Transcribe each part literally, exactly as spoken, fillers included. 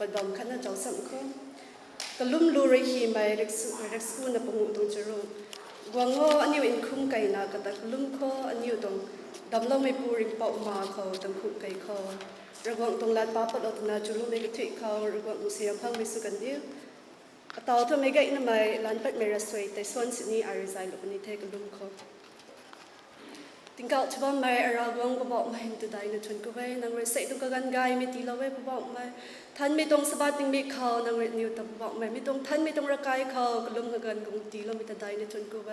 Pat bam khatna chau sam khou. Kalum lu rui hymei riksuna panguh tuang charuk. Guang o, aniu nkhum keyna kata kalum khou aniu tuang damcloumeipu Ringhpouc ma khou tangkhum key khou, Ravguangc tuang lat pa patlou twna chulumei kathuic khou Ravguangc nungsiam phangmei sw kandiu. Ataw thumei gaynamei lan patmei ravsuai tei suan sini ai rui zaylou puni the kalum khou. Tingkauh chubammei Ravguangc Poubauhmei, ntu daina thuan ku e, nang rui sei tuang kaganv gaymei tiilou e Poubauhmei. Thanmei tuang Sabbath tingmik khou nang rui aniu ta Poubauhmei, mi tuang thanmei tuang ravkai khou kalum kaganv guang tiiloumei ta daina thuan ku e.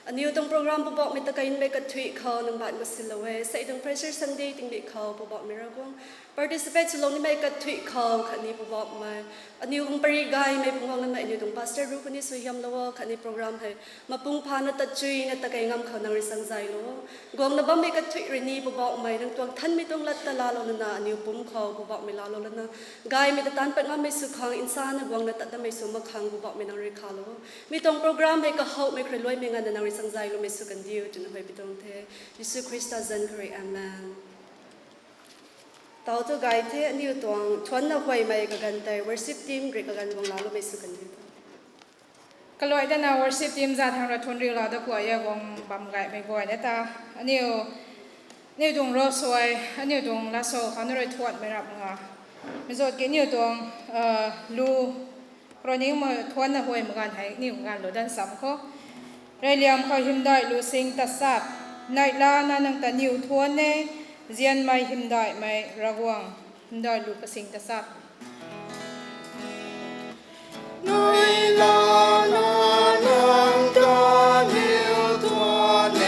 Aniu tuang program Poubauhmei ta kaimei kathuic khou nang baanc kasilou e. Sei tuang Freshers' Sunday tingmik khou Poubauhmei Ravguangc participate swlou nimei kathuic khou khatni Poubauhmei, aniu khang pary gaymei pungguang namei aniu tuang pastor ru khou ni suaihiamlou o, khatni program hei mapung phana tachuina ta kei ngam khou nang rui sangzaylou o. Guangna bammei kathuic rui ni Poubauhmei, nang tuang thanmei tuang lat ta laalou lana aniu pumc khou Poubauhmei laalou lana gaymei ta taanc pat ngammei sw khang, nsana guangna tat damei sw mak khang Poubauhmei nang rui khalou o. Mi tuang program hei kahowmei khruailuaimei nganvna nang rui sangzayloumei sw kandiu twna huay pi tuang the. Jisu Khrista zanc khou rui, amen. Tau tu gay the, aniu tuang thuanna huaymei kaganv tei worship team rui kaganv guang laaloumei sw kandiu. Kaluai dana worship team zat thang ra thuanriu la da kuaya guang bam gaymei guayna ta, aniu, aniu tuang ravsuai, aniu tuang laso khou na rui thuanmei rap nga, mi zat ki aniu tuang lu, kroningmei thuanna huay maganv hei aniu ganv lu dan sam khou. Reyliam khou hymdaih lu sing tasat. Neihlana nang ta niw thuan e, zianmei hymdaihmei Ravguangc. Hymdaih lu kasing tasat. Neihlana nang ta niw thuan e,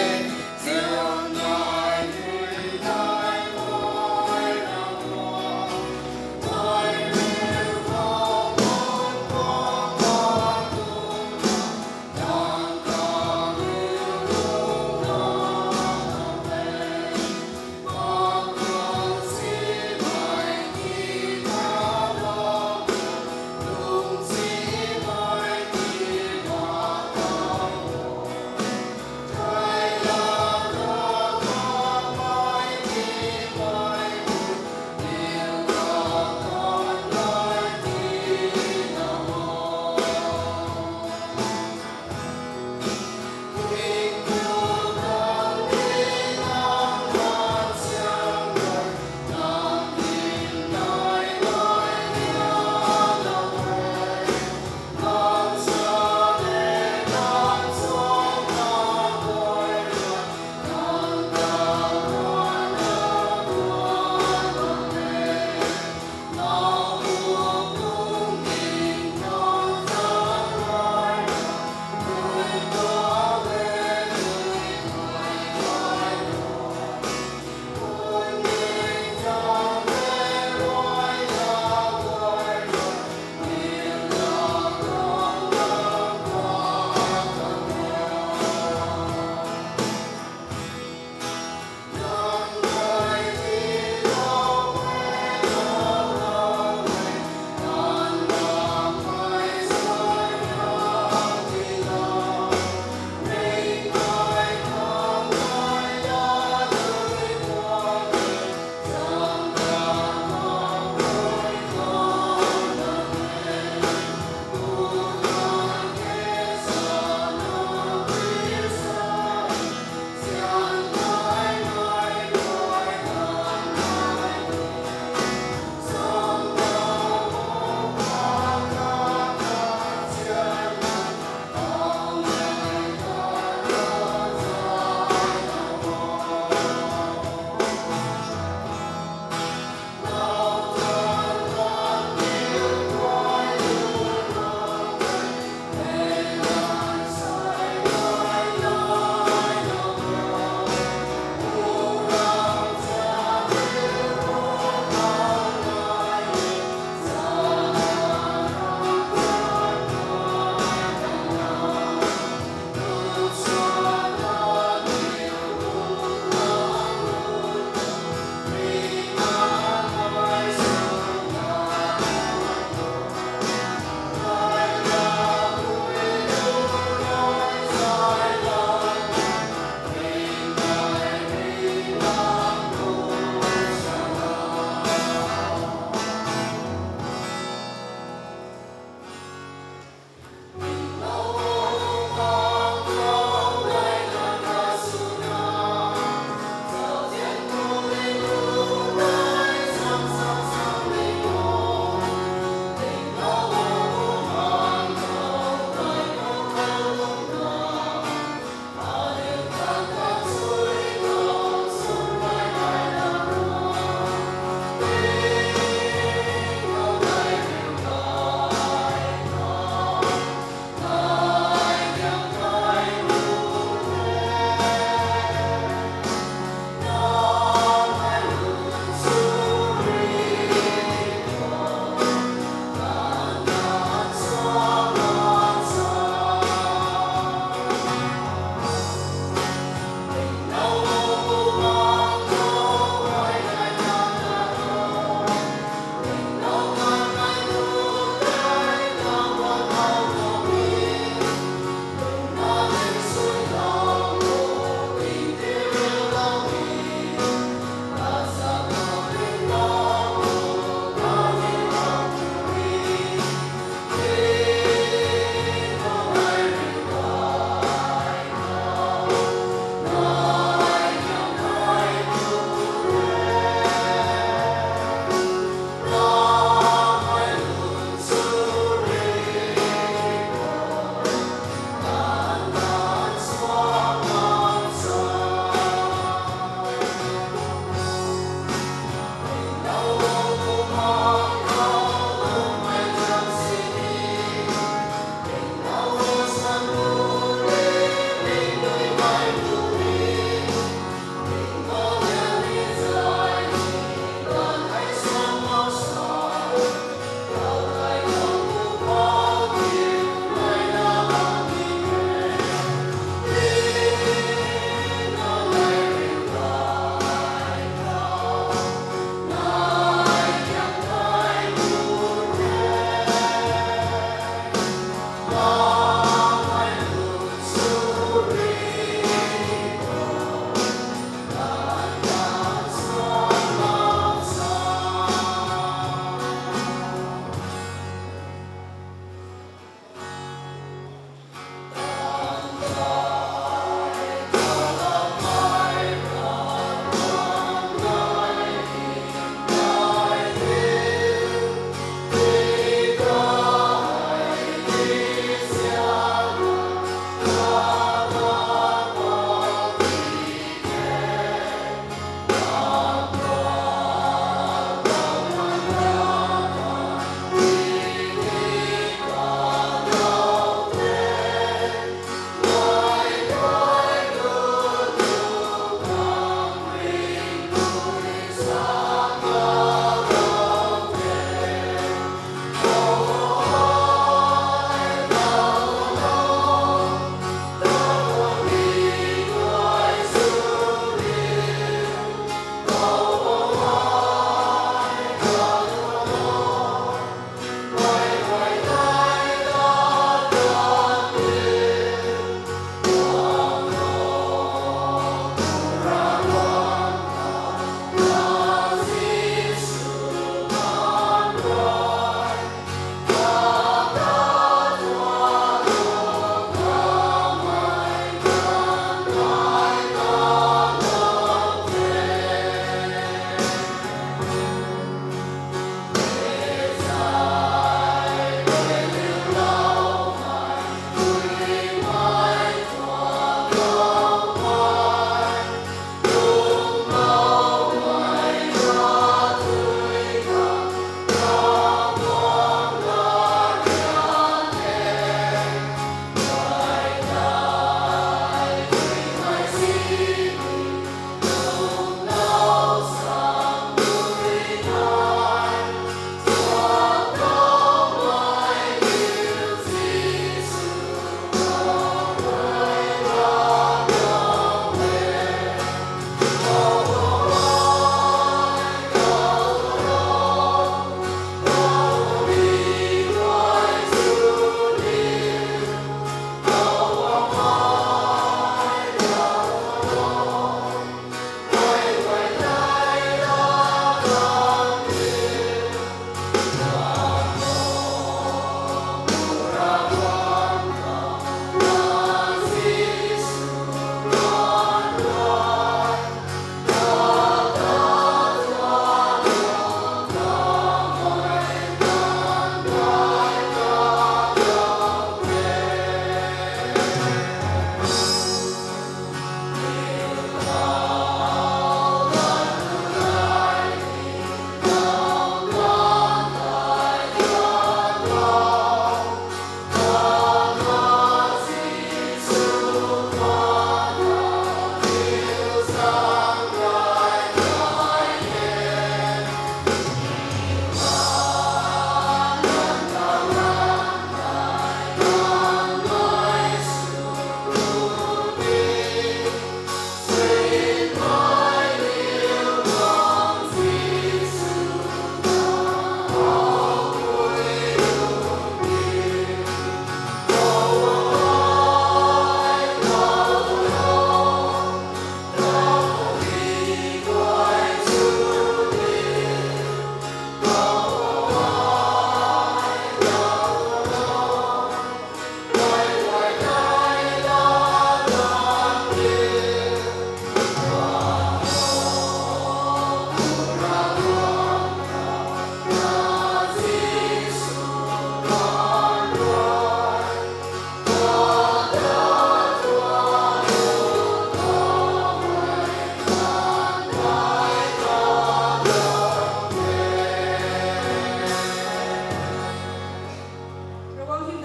zianmei hymdaihmei Ravguangc.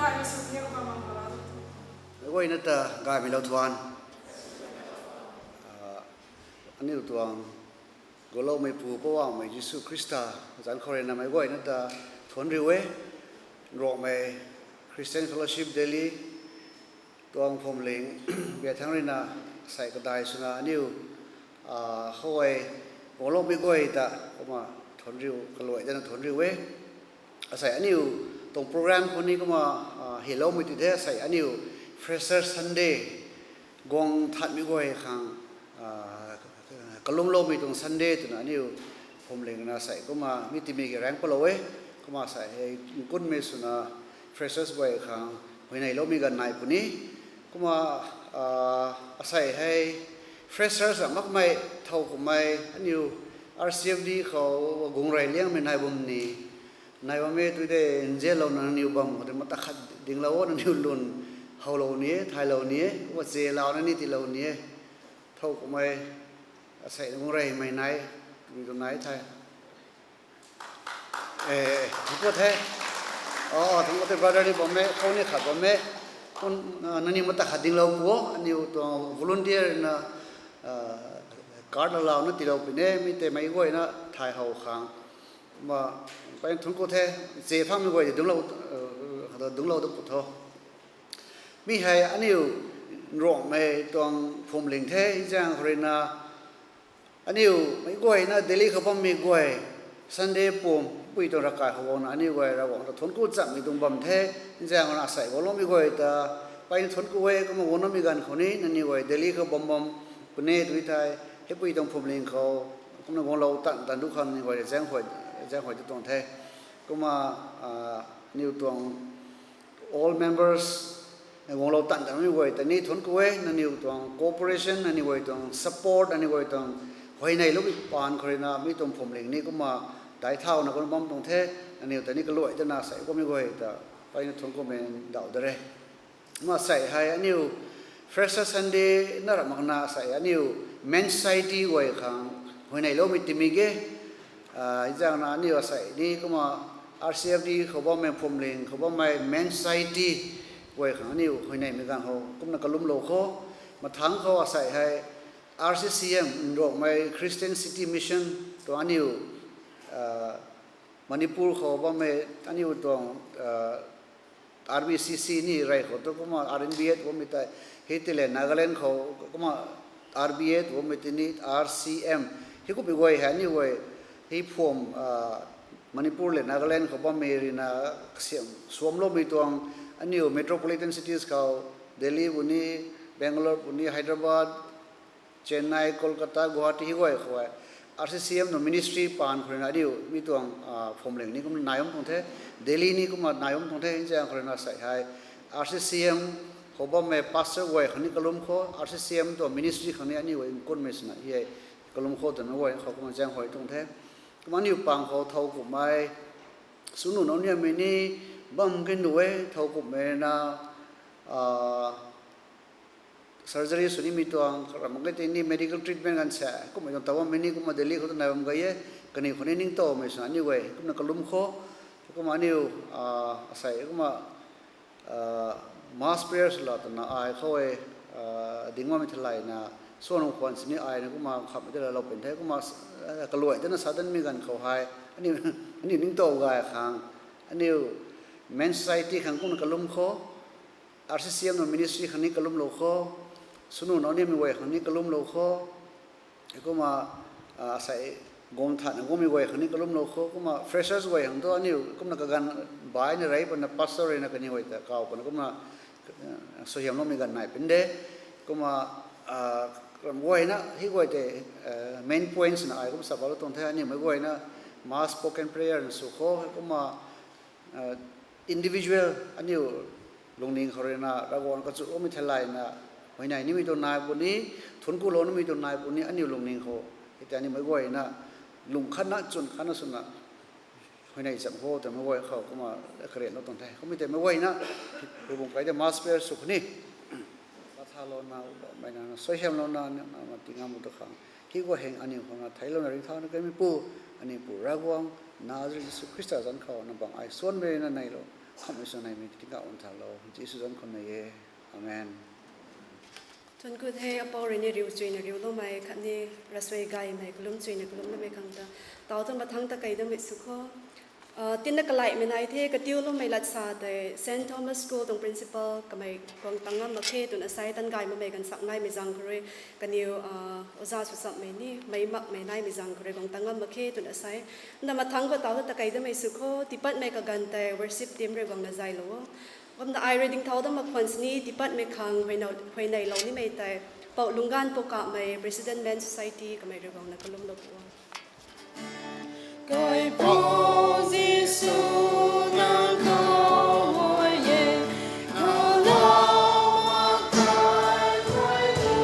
Meic guayna ta gaymei lou thuan. Aniu tuang guloumeipu Poubauhmei Jisu Khrista zanc khou rui na meic guayna ta thuanc riu e. Nruanghmei Christian Fellowship Delhi tuang phuamling biak thangc rui na asei kadai swna aniu khou e guangloumei guay ta kumna thuanc riu, kaluai dana thuanc riu e. Asei aniu tuang program khou ni kumna hyloumei ti the, asei aniu Fresher Sunday, guang thanmei guay khang kalumloumei tuang Sunday twna aniu phuamling na asei kumna mi timei ki raengc palou e. Kumna asei hei nkunmei swna freshers guay khang huayneyloumei ganv nai puni. Kumna asei hei freshers a makmei thow kummei aniu R C F D khou gung rey liangmei nai bam ni, nai bam e tui de, nzianlouna nangniw bam khou tei mata khat dinglou o, nangniw lun howlou ni e, thaylou ni e, kumna che launa ni tiilou ni e. Thow kummei asei gung reymei nai, mi tu nai the. Thangc khou the, thangc khou the brother ni bam e, khou ni khat bam e. Nangniw mata khat dinglou pu o, aniu tuang volunteer na card lalouna tiilou puni e, mi tei meic guayna thay how khang. Kumna peyna thuanc ku the, che phangmei guay ti dungclou, khat dungclou tu pu tho. Mi hei aniu Nruanghmei tuang phuamling the, zaeng khou rui na aniu meic guayna Delhi khou bammei guay Sunday pum pui tuang ravkai khou guangna aniu guay Ravguangc ta thuanc ku chammei tuang bam the. Zaeng khou na asei guangloumei guay ta peyna thuanc ku e, kumna guangloumei ganv khou ni nangniw guay Delhi khou bam bam puni tui thei, hei pui tuang phuamling khou kumna guanglou tan tan du khang nangniw guay zaeng huay, zaeng huay tu tuang the. Kumna aniu tuang all members guanglou tan tanmei guay ta ni thuanc ku e, nangniw tuang cooperation, nangniw guay tuang support, nangniw guay tuang huayneyloumei paan khou rui na mi tuang phuamling ni kumna daic thauna kumna bam tuang the. Nangniw ta ni kaluai dana asei kummei guay ta peyna thuanc kumei ndauh da re. Kumna asei hei aniu Fresher Sunday na ram makna asei aniu Men Society guay khang huayneyloumei timei ge. Zaeng na aniu asei ni kumna R C F D khou bammei phuamling khou bammei Men Society guay khang aniu huayneymei ganv khou kumna kalumlou kho. Mathangc khou asei hei R C C M, Nruanghmei Christian City Mission tuang aniu Manipur khou bammei aniu tuang R B C C ni rey khou tu kumna R N B A tu bammei tei, hei tei le Nagaland khou kumna R B A tu bammei tei ni R C M, hei kummei guay hei aniu guay hei phuam Manipur le Nagaland khou bammei rui na kasiam suamloumei tuang aniu metropolitan cities khou, Delhi bu ni, Bangalore bu ni, Hyderabad, Chennai, Kolkata, Guwahati hei guay khou e R C C M tuang ministry paan khou rui na aniu mi tuang phuamling ni kumna nai bam tuang the, Delhi ni kumna nai bam tuang the. Zaeng khou rui na asei hei R C C M khou bammei pastor guay khang ni kalum kho, R C C M tuang ministry khang ni aniu nkunmei swna hei kalum kho twna guay khou kumna zaeng huay tuang the. Kumna aniu pang khou thow kummei swnu nau niammei ni bam kanu e, thow kummei na surgery sw nimei tuang, karam mak ge tei ni medical treatment ganv sa kummei tuang ta bammei ni kumna Delhi khou tu nai bam gay e. Kaniw khou ni ningtowmei swna aniu guay kumna kalum kho. Kumna aniu asei kumna mass prayer swlou twna ai khou e ding bammei theilayna swanung khwan sini ai na kumna khamhmei tei laalou pun the. Kumna kaluai dana sa danmei ganv khou hei aniu ningtow gay khang aniu Men Society khang kumna kalum kho, R C C M tuang ministry khang ni kalumlou kho, swnu nau niammei guay khang ni kalumlou kho. Kumna asei guang thanna guangmei guay khang ni kalumlou kho. Kumna freshers guay khang tu aniu kumna kaganv baihna rey pana pastor rui na kaniw guay ta kaw pana kumna suaihiamloumei ganv nai pun de. Kumna ram guayna hei guay tei main points na ai kum sa patlou tuang the. Aniu meic guayna mass spoken prayer na sw kho, kumna individual aniu lungning khou rui na Ravguangc kachuloumei theilayna huayney nimei tuang nai puni, thuanc kulou nimei tuang nai puni aniu lungning khou. Hei tei aniu meic guayna lung khatna chwn khatna swna huayney cham kho twmei guay khou kumna karianlou tuang the. Kummei tei meic guayna Ravguangc kai tei mass prayer sw khou ni kathalouna, mei na suaihiamlouna na ma ti ngam tu khang, hei guay heng aniu khou na theilouna ringcthauna kanmeipu, aniu Pu Ravguangc, Nazareth Jisu Khrista zanc khou na bang ai suanmei na neilou Samei sw neimei tingkauh nthalou, Jisu zanc khou nei e. Amen. Thuanc ku the, apou rui ni riu chuyna riuloumei khatni ravsuai gaymei kalum chuyna kalumloumei khang ta, tau thu mathangc ta kei damei sw kho. Tina kalaihmei nai the, katiuloumei lat sa tei Saint Thomas School tuang principal kamei guang tang ngam mak khe twna sa e, tan gay makmei ganv sak naimei zaeng khou rui, kaniw oja sw chammei ni meic makmei naimei zaeng khou rui guang tang ngam mak khe twna sa e. Na mathangc khou tau thu ta kei damei sw kho, tiipatmei kaganv tei worship team rui guangna zaylou o. Kumna ai rui dingthau dat mak khwan sini tiipatmei khang huayneylou nimei tei Pou Lungganv Pokamei, President Men Society kamei rui guangna kalumlou pu o. Kaipouc Jisu, nang khou huay e, khou lou mak tei huay tu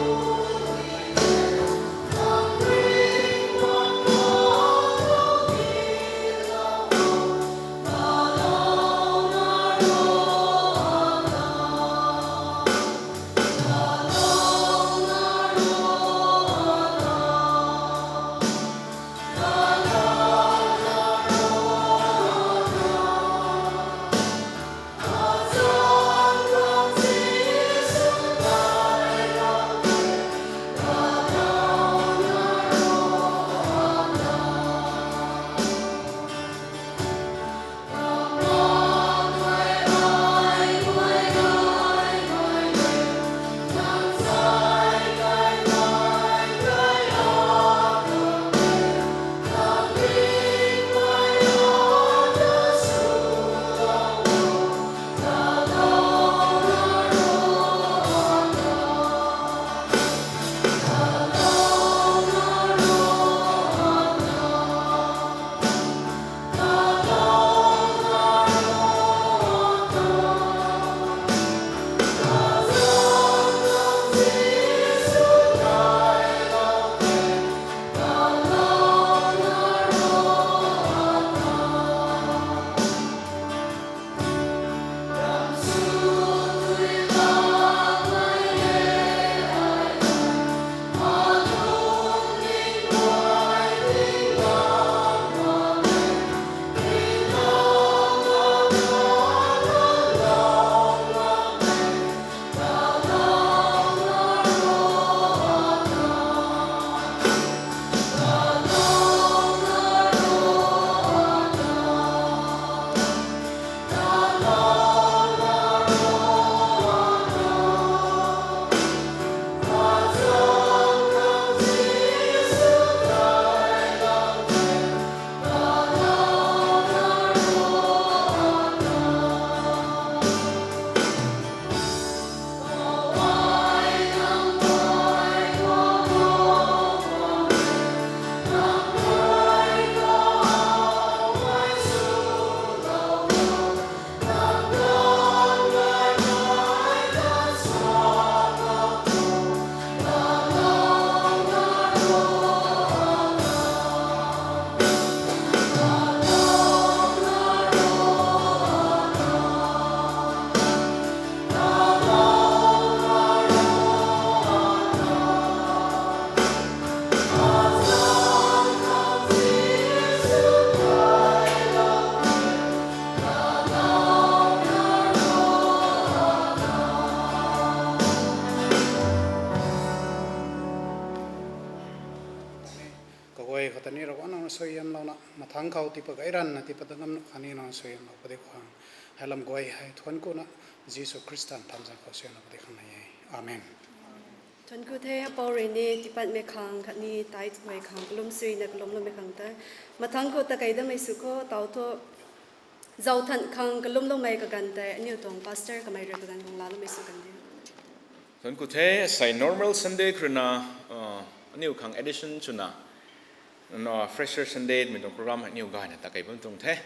Kaguay khou ta ni Ravguangc nang suaihiamlouna mathangc khou tiipat gay ranvna tiipat dat ngam nuh khang ni nang suaihiamlou padi khang, hei lam guay hei thuanc kuna Jisu Khrista nthan zaeng khou suaihiamlou padi khang nai e. Amen. Thuanc ku the, apou rui ni tiipatmei khang khatni tithe guay khang kalum suina kalumloumei khang tei mathangc khou ta kei damei sw kho. Tau thu zauthanh khang kalumloumei kaganv tei aniu tuang pastor kamei rui kaganv guang laloumei sw kan di. Thuanc ku the, asei normal Sunday khou rui na aniu khang addition swna Fresher Sunday twmei tuang program aniu gayna ta kei bam tuang the.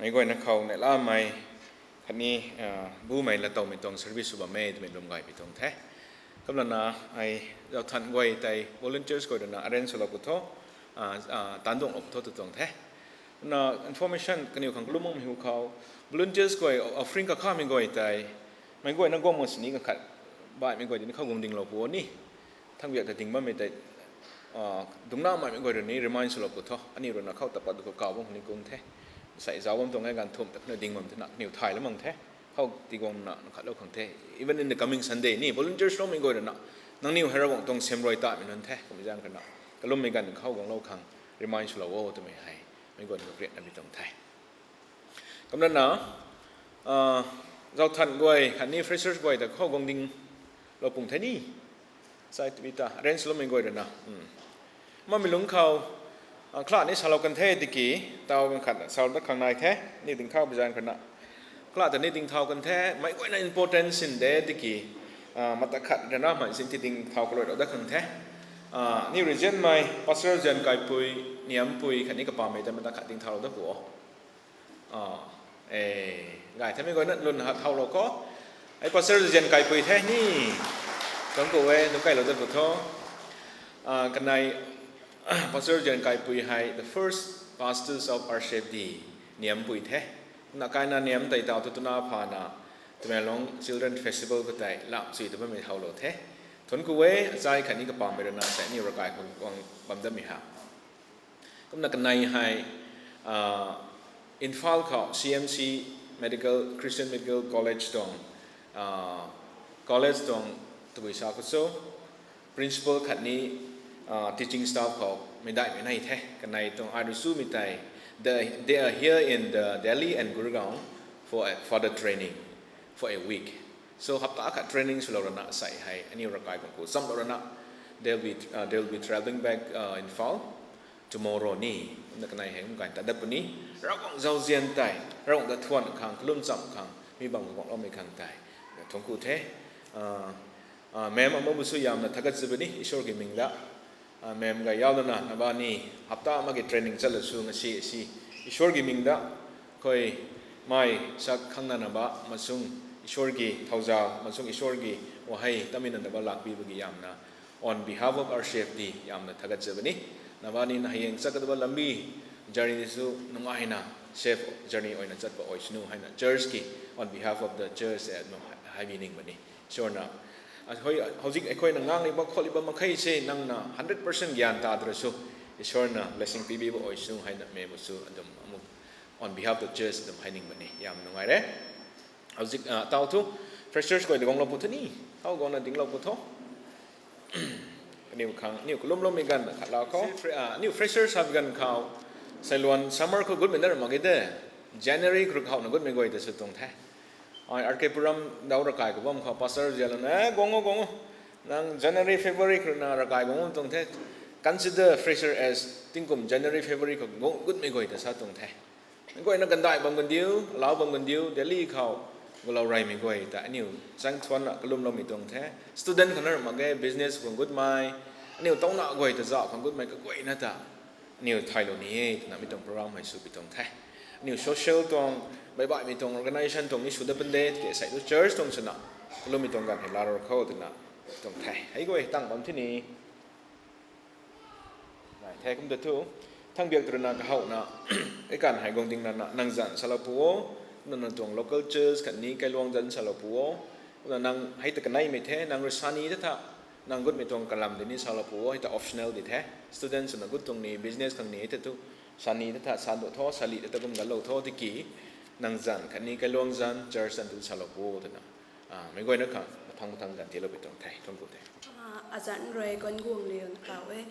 Meic guayna khou neihlamei khatni bumei latowmei tuang service sw bam e twmei lwm gay pi tuang the. Kumlana ai zauthanh guay tei volunteers guay rui na arrange swlou pu tho, taanc duanglou pu tho tw tuang the. Na information kaniw khang kalum makmei hu khou volunteers guay offering kakhamei guay tei meic guayna guang mak sini kakhat baihmei guay tini khou guang dinglou pu o ni. Thangbiak ta ding bammei tei dungcna maimei guay rui ni remind swlou pu tho, aniu rui na khou ta pat du khou kaw bam khang ni kung the. Sai zauc bam tuang e, ganv thumh ta kaniw ding bam thena kaniw thay la mang the. Khou tiguangna na khatlou khang the. Even in the coming Sunday ni volunteers loumei guay rui na, nangniw hei Ravguangc tuang siamruai tamei nunc the. Kumhmei zaeng khou na kalummei ganv khou guanglou khang remind swlou o twmei hei mei guay na kariatna bi tuang the. Kumna na, zauc than guay khatni freshers guay ta khou guang ding lou pung the ni. Sai timi ta arrange loumei guay rui na, mamei lungc khou, khala ni salou kan the tiki, taw ganv khat salou dat khang nai the, ni ding thau bi zaeng khou na, khala ta ni ding thau kan the, mei guayna importance sin de tiki, mata khat rui na mei sin ti ding thau kaluailou dat khang the. Ni regionmei Pastor Zian Kaipui, Niampui khatni kapamei ta mata khat ding thaulou dat pu o. Gay themei guayna lun hat thaulou khou. Hei Pastor Zian Kaipui the ni. Thuanc ku e, tu kailou dat pu tho. Kanei Pastor Zian Kaipui hei the first pastors of R C F D, Niampui the. Na kaina Niam tei taw tu twna phana, Tamenglong Children Festival khou tei lam sui ta bammei thaulou the. Thuanc ku e, achai khatni kapamei rui na sei aniw ravkai khou guang bam datmei ha. Kumna kanei hei Imphal khou C M C Medical, Christian Medical College tuang, college tuang tabui sa khou cho, principal khatni teaching staff khou meic daihmei nei the. Kanei tuang ai rui sumei tei, they are here in the Delhi and Gurgaon for a further training for a week. So hapta khat training swlou rana sei hei aniw ravkai khang ku chamlou rana, they'll be, they'll be travelling back Imphal tomorrow ni. Kumna kanei hei kum kai ta dat puni, Ravguangc zauzian tei, Ravguangc ta thuan khang, kalum cham khang, mi bam khou guangloumei khang tei thuanc ku the. Ma'am amu bu su yamna thagat zip puni Ishwar ki ming da. Ma'am gay yau lana nabani hapta mak ki training chat la su ngasi si Ishwar ki ming da, khui mei sak khang nana ba masung Ishwar ki thauzau masung Ishwar ki wahei tamei nana ba lakpi bu ki yamna on behalf of R C F D yamna thagat zip puni. Nabani na hayang chat kata ba lambi journey su nungaina safe journey oina chat ba oi snu haina church ki on behalf of the church hei bi ning puni. Ishwar na, hei houzik akhoina ngang li ba khou li ba makhei se nang na hundred percent gyan ta dra su, Ishwar na blessing pibi ba oi snu haina mei bu su adum amu on behalf of the church adum hei ning puni. Yam nungai re. Houzik taw thu freshers guay ta guanglou pu tho ni, thau guangna dinglou pu tho. Kaniw khang aniw kalumloumei ganv khat lau khou, aniw freshers hap ganv khou, seiluan summer khou gutmei na ra mak ge de, January khruk howna gutmei guay ta sw tuang the. Ai R K Puram dau ravkai khou bam khou pastor zialouna, guang o guang o, nang January February khruna ravkai guang o tuang the. Consider fresher as tingkum January February khou gutmei guay ta sa tuang the. Mei guayna gandai bam gandiu, alau bam gandiu, Delhi khou gulou reymei guay ta aniw chang thuanna kalumloumei tuang the. Student khang na ra mak ge, business khang gutmei, aniw tauna guay ta zauh khang gutmei kaguayna ta aniw thaylou ni e twna mi tuang program hei sw pi tuang the. Aniw social tuang, baihbaihmei tuang organisation tuang ni sw dat pan de, tiki sei tu church tuang swna kalummei tuang ganv hei laa ro khou twna tuang the. Hei guay tang bam thi ni. Nai the kum ta thu, thang biak tu runa kahowna, ei kan hei guang ding nana nang zanc salou pu o, kumna nang tuang local church khatni kailuang zanc salou pu o, kumna nang hei ta kaneimei the, nang rui sani ta tha, nang gutmei tuang kalam di ni salou pu o, hei ta optional di the, student swna gut tuang ni, business khang ni hei ta thu, sani ta tha, san do tho, sali ta tha kum ganlou tho, tiki, nang zanc khatni kailuang zanc, church zanc tu salou pu o twna. Mei guayna khang mathang mathang ganv tiilou pi tuang the, thuanc ku the. Azanc rui guang guang liu na kau e,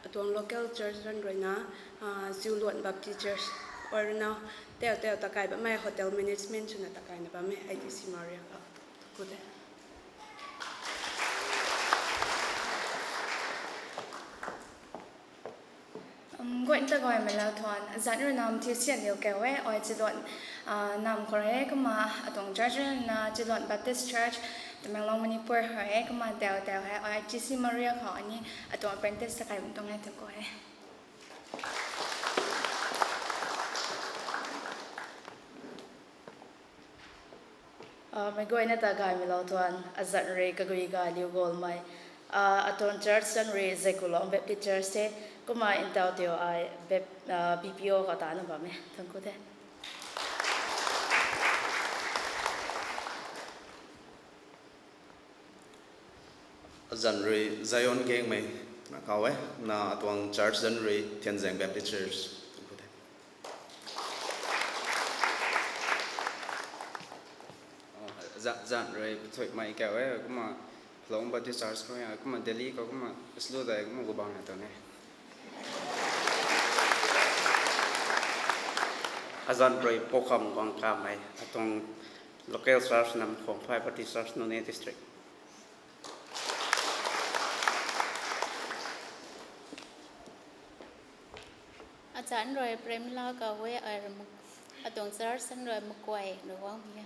atuang local church zanc rui na, Ziuluan Baptist Church, oi rui na, teu teu takai bammei hotel management swna takaina bammei I T C Maria khou. Thuanc ku the. Guayna ta gaymei lou thuan, azanc rui na mathiu sian liu kau e, ai Ziuluan nam khou rui e, kumna atuang church rui na Ziuluan Baptist Church, Tamenglong, Manipur khou rui e, kumna teu teu hei I T C Maria khou ani atuang apprentice takai bam tuang e, thuanc ku e. Mei guayna ta gaymei lou thuan, azanc rui kagui gay liu guangmei, atuang church zanc rui Zaikulong Baptist Church the, kumna ntaw teu ai B P O khou tana bam e, thuanc ku the. Azanc rui Zion Kengmei na kau e, na atuang church zanc rui Thianzang Baptist Church, thuanc ku the. Zan, zan rui pathuimei kau e, kumna Phalong Baptist Church khou e, kumna Delhi khou, kumna slu dai, kumna gubang na tuang e. Azan rui Pokham guang kamei, atuang local church nam Khongphai Baptist Church, Noney District. Azan rui Premila kau e, ai rui Mak-, atuang church san rui Makuai rui guang e.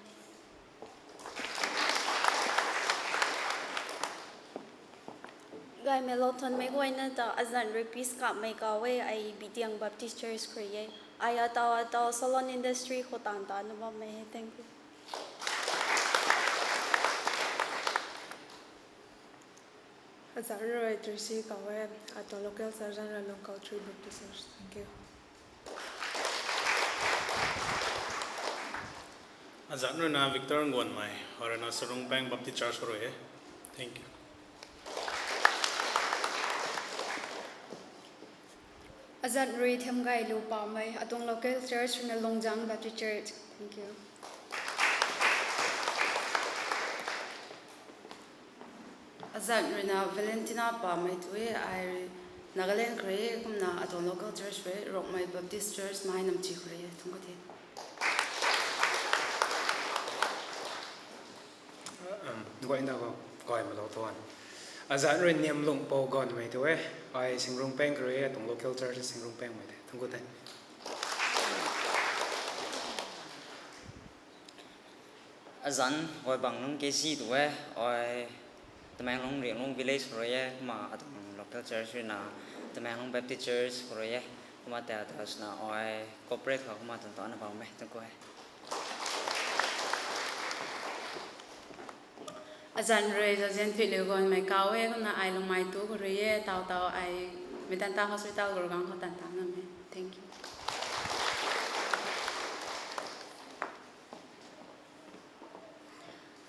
Gaymei lou thuanmei guayna ta azan rui Peace Kamei kau e, ai Bitiang Baptist Church khou rui e. Ai atau atau salon industry khou taanv ta na bammei e. Thank you. Azan rui Tracy kau e, atuang local church zan rui Lungkau Tree Baptist Church. Thank you. Azan rui na Victor Nguanmei, ai rui na Sarungpang Baptist Church rui e. Thank you. Azan rui Themgailu Pamei, atuang local church rui na Longjang Baptist Church. Thank you. Azan rui na Valentina Pamei tu e, ai rui Nagaland khou rui e, kumna atuang local church rui Rongmei Baptist Church Mahainamchi khou rui e. Thungc ku the. Guayna khou gaymei lou thuan. Azan rui Niamlungpou Ganmei tu e, ai Singrungpang khou rui e, atuang local church Singrungpangmei the. Thungc ku the. Azan gay bang nunc kesi tu e, ai Tamenglong Rianglong village khou rui e, kumna atuang local church rui na Tamenglong Baptist Church khou rui e, kumna ta ta swna ai corporate khou kumna tan tan na bam e, thungc ku e. Azan rui Zazian Thuiliu Ganmei kau e, kumna ai Lungmei tu khou rui e, tau tau ai Medanta Hospital Gurgaon khou tan tan na me. Thank you.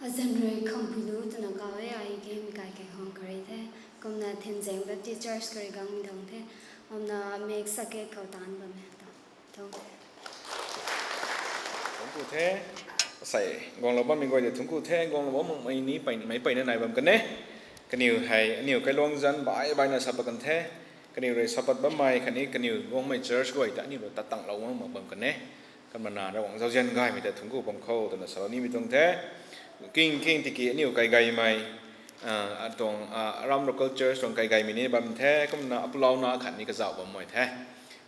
Azan rui Khampuilu twna kau e, ai Gameikai Keihuang khou rui the, kumna Thinzaeng Baptist Church khou rui guangmei tuang the, kumna Mek Saket khou taanv bam e ta. Thungc ku the. Asei guanglou bammei guay de thungc ku the, guanglou bammei ni pei, mei peyna nai bam kan e. Kaniw hei aniw kailuang zanc bai baina sa pat kan the. Kaniw rui sa pat bammei khatni kaniw guangmei church guay ta aniw rui tat tanglou guang mak bam kan e. Kumna Ravguangc zauzian gaymei ta thungc ku bam kho twna salou nimei tuang the. King king tiki aniw kaigaymei, atuang, aram local church tuang kaigaymei ni bam the, kumna apulouna khatni kazauh bammei the.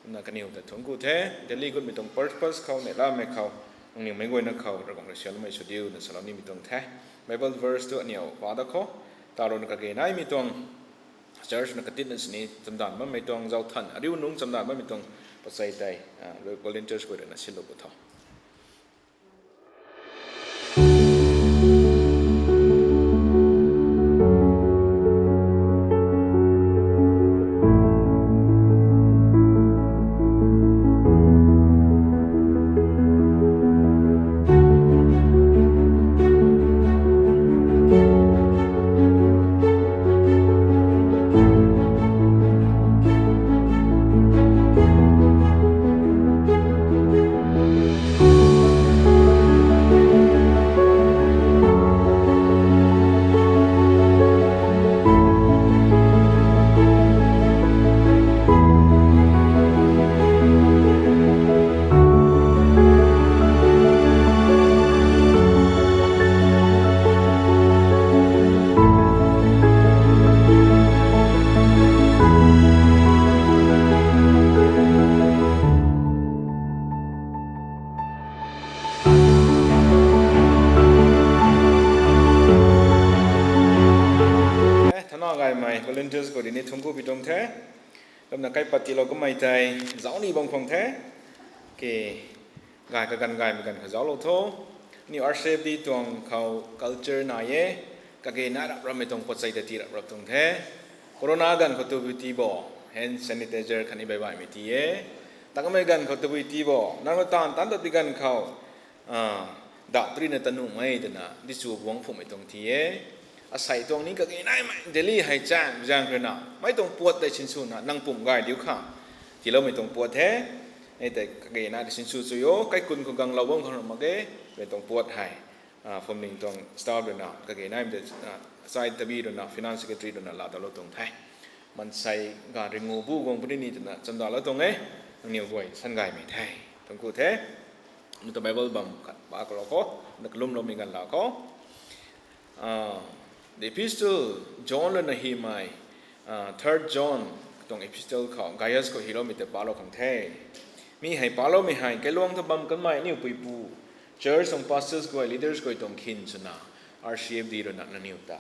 Kumna kaniw ta thungc ku the, Delhi gutmei tuang purpose khou, neihlamei khou, nangniw meic guayna khou Ravguangc rui sianmei sw diu na salou nimei tuang the. Bible verse tu aniw pa da kho, taruna kage naimei tuang church na katitna sini chamdanv bammei tuang zauc than, ariu nungc chamdanv bammei tuang pachei tei, volunteers guay rui na sinlou pu tho. Thana gaymei volunteers khou dini thungc ku pi tuang the. Kumna kaipat tiilou kummei tei zauc ni bam khang the. Ke, gay kaganv gaymei ganv khou zauclou tho. Aniw R C F D tuang khou culture nai e. Kage nai rap rapmei tuang pachei ta tii rap rap tuang the. Corona ganv khou tabui tii bo, hand sanitizer khatni baibaimei tii e. Takmei ganv khou tabui tii bo, nang rui taanv tan tat pi ganv khou, dap trina ta nuhmei twna dichu buangc phumei tuang tii e. Asei tuang ni kage naimei Delhi hei chaeng zaeng ruina mei tuang puat tei sinswna nang pum gay diu kha tiiloumei tuang puat the. Hei tei kage nai tei sinsw chui o, kaikun khou ganglou bam khang mak ge, mei tuang puat hei. Phumling tuang staff ruina kage naimei tei, chai tabi ruina finance secretary ruina laa talou tuang the. Mansei ga ringu bu guang puni ni twna chamdalou tuang e. Nangniw guay san gaymei the. Tuang ku the. Nta Bible bam khat pa kalou khou, na kalumloumei ganv la khou. The epistle John ruina hymei, third John tuang epistle khou Gaius khou hyloumei tei palou khang the. Mi hei paloumei hei kailuang ta bam kanmei aniu puipu, church tuang pastors guay, leaders guay tuang khin swna, R C F D ruina nangniw ta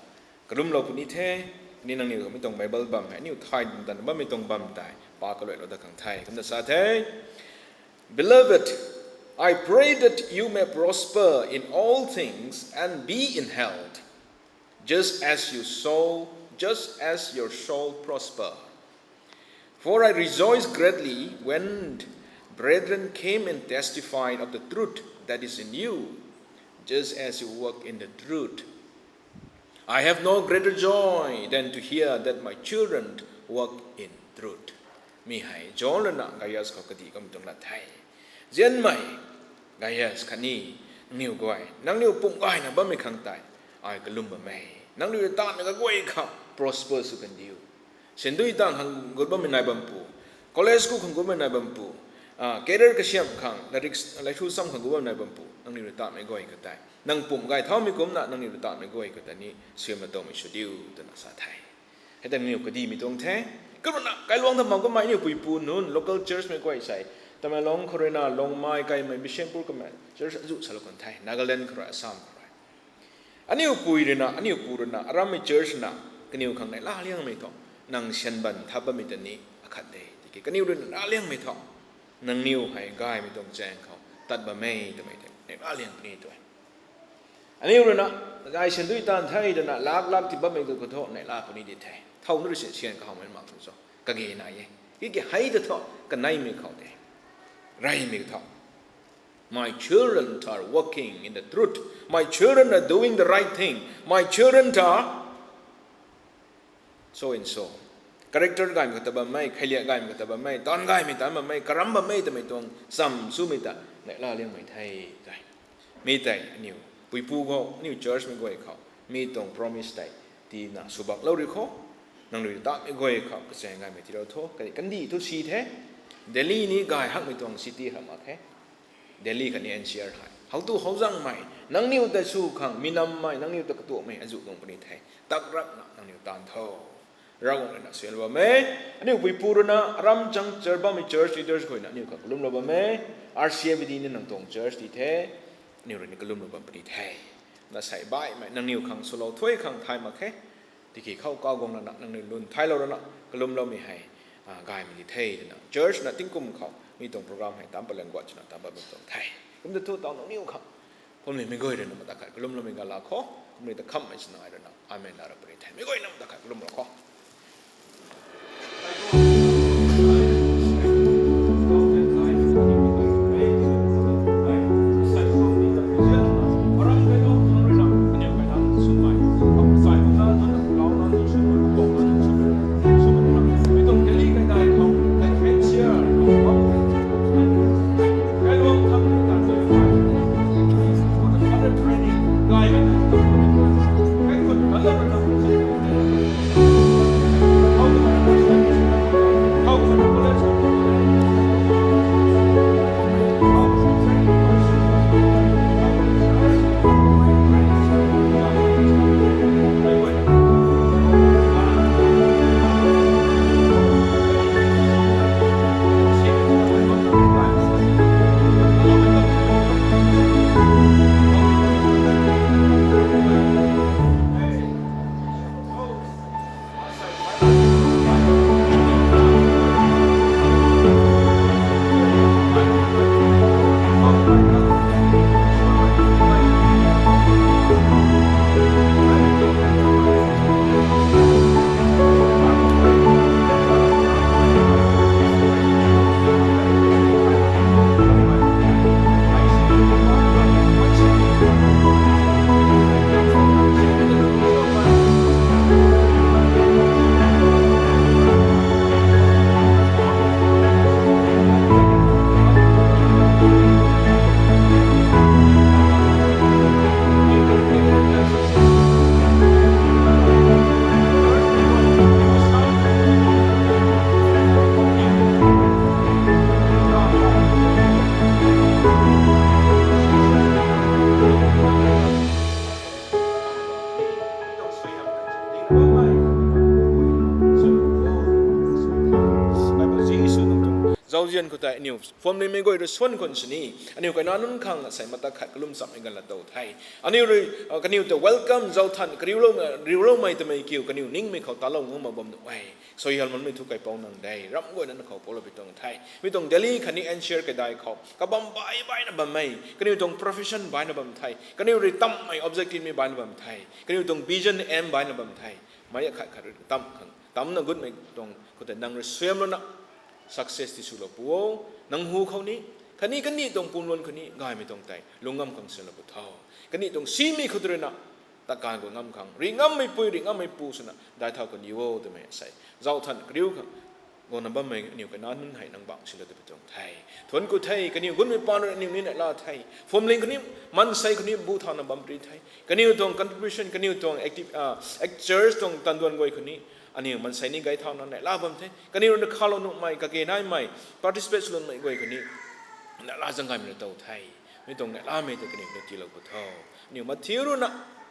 kalumlou puni the. Ni nangniw mi tuang Bible bam hei aniu thay tan bammei tuang bam tei pa kaluailou dat khang the. Kumna sa the. Beloved, I pray that you may prosper in all things and be in health, just as you soul, just as your soul prosper. For I rejoice greatly when brethren came and testified of the truth that is in you, just as you work in the truth. I have no greater joy than to hear that my children work in truth. Mi hei John ruina Gaius khou kadih kamei tuang lat the. Zianmei Gaius khatni nangniw guay, nangniw pumh gayna bammei khang tei ai kalum bam e. Nangniw ta taanvmei kaguay khou prosper sw kandiu. Sandui taanv khang gut bammei nai bampu, college school khang gut bammei nai bampu, career kasiamh khang, larik, laithu sam khang gut bammei nai bampu, nangniw ta taanvmei guay khou tei nang pumh gay thaumei kumcna nangniw ta taanvmei guay khou tei ni siamna towmei sw diu twna sa the. Hei tei nangniw kadihmei tuang the. Kumna kailuang ta bam kanmei aniu puipu nunc local church mei guay sei, Tamenglong khou ruina, Longmai, Kaimei, Bishnupur kamei church azuh salou kan the, Nagaland khou rui, Assam khou rui. Aniu pui ruina, aniu pu ruina, arammei church na, kaniw khang neihla liangmei thu, nang syan ban thap bammei ta ni akhat de. Tiki kaniw ruina neihla liangmei thu, nangniw hei gaymei tuang chaeng khou tat bam e twmei tei neihla liang puni tu e. Aniu ruina gay sandui taanv the twna lak lak ti bammei tu khou thu neihla puni di the. Thow nu rui syan kahawmei mak tu cho, kage nai e. Tiki hei ta thu kaneimei khou de, reymei thu, My children are walking in the truth. My children are doing the right thing. My children are so and so. Character gaymei kata bammei, kheiliak gaymei kata bammei, taanv gaymei taanv bammei, karam bammei twmei tuang cham chumei ta neihla liangmei the tei. Mi tei aniu puipu khou, aniu church mei guay khou mi tuang promise tei tina swbaklou ri khou, nangniw ta taanvmei guay khou kachaeng gaymei tiilou tho, kandih thu si the. Delhi ni gay hakmei tuang city hamh mak khe. Delhi khatni N C R hei how tu how zangmei, nangniw ta sw khang mi nammei, nangniw ta katuakmei azuh tuang puni the. Tak rapna nangniw taanv tho. Ravguangc ruina suailou bam e. Aniu puipu ruina aram chang church bammei church leaders guayna aniu khang kalumlou bam e. R C F D ni nang tuang church ti the. Aniu rui ni kalumlou bam puni the. Na sei baihmei nangniw khang swlou thuy khang thay mak khe. Tiki khou kaw guang lana nangniw lun thailou rana kalumloumei hei gaymei di the twna church na tingkum khou mi tuang program hei tam palang guat chwna tam bammei tuang the. Kumta thu taw nangniw khang phuamling mei guay ruina mata khat kalumloumei ga la khou, kumni ta khammei swna ai ruina amen la ra puni the. Mei guayna mata khat kalumlou khou. Jan khou tei aniu family mei guay rui suan khwan sini, aniu kaina nunc khang sei mata khat kalum chammei ganv la tow the. Aniu rui, uh, kaniw ta welcome zauc than kariulou, riuloumei twmei kiu kaniw ningmei khou talou ngam mak bam nuh e. Suaihialmanmei thu kaipouc nang de, ram guayna na khou poulou pi tuang the. Mi tuang Delhi khatni N C R kaidai khou kabam bai baina bammei, kaniw tuang profession baina bam the, kaniw rui tammei objective mei baina bam the, kaniw tuang vision aim baina bam the. Mei akhat khat rui tam khang tamna gutmei tuang khou tei nang rui suaihiamlouna success ti swlou pu o. Nang hu khou ni, khatni kaniw tuang pumluan khou ni gaymei tuang tei lung ngam khang suaihiamlou pu tho. Kaniw tuang simei khou rui na takan khou ngam khang ri ngammei pui ri ngammei pu swna dai thau kan di o twmei sei zauc than kariu khang guangna bammei aniu kaina nunc hei nang bang silou ta pi tuang the. Thuanc ku the, kaniw gutmei paan rui aniu ni neihla the. Family khou ni, maansei khou ni bu thauna bam ri the. Kaniw tuang contribution, kaniw tuang active, ah, ac-, church tuang tanduan guay khou ni aniu maansei ni gay thauna neihla bam the. Kaniw rui na khalou nuhmei, kage naimei, participate swlou nuhmei guay khou ni neihla zaeng gaymei na tow the. Mi tuang neihlamei ta kaniw na tiilou pu tho. Aniu mathiu rui na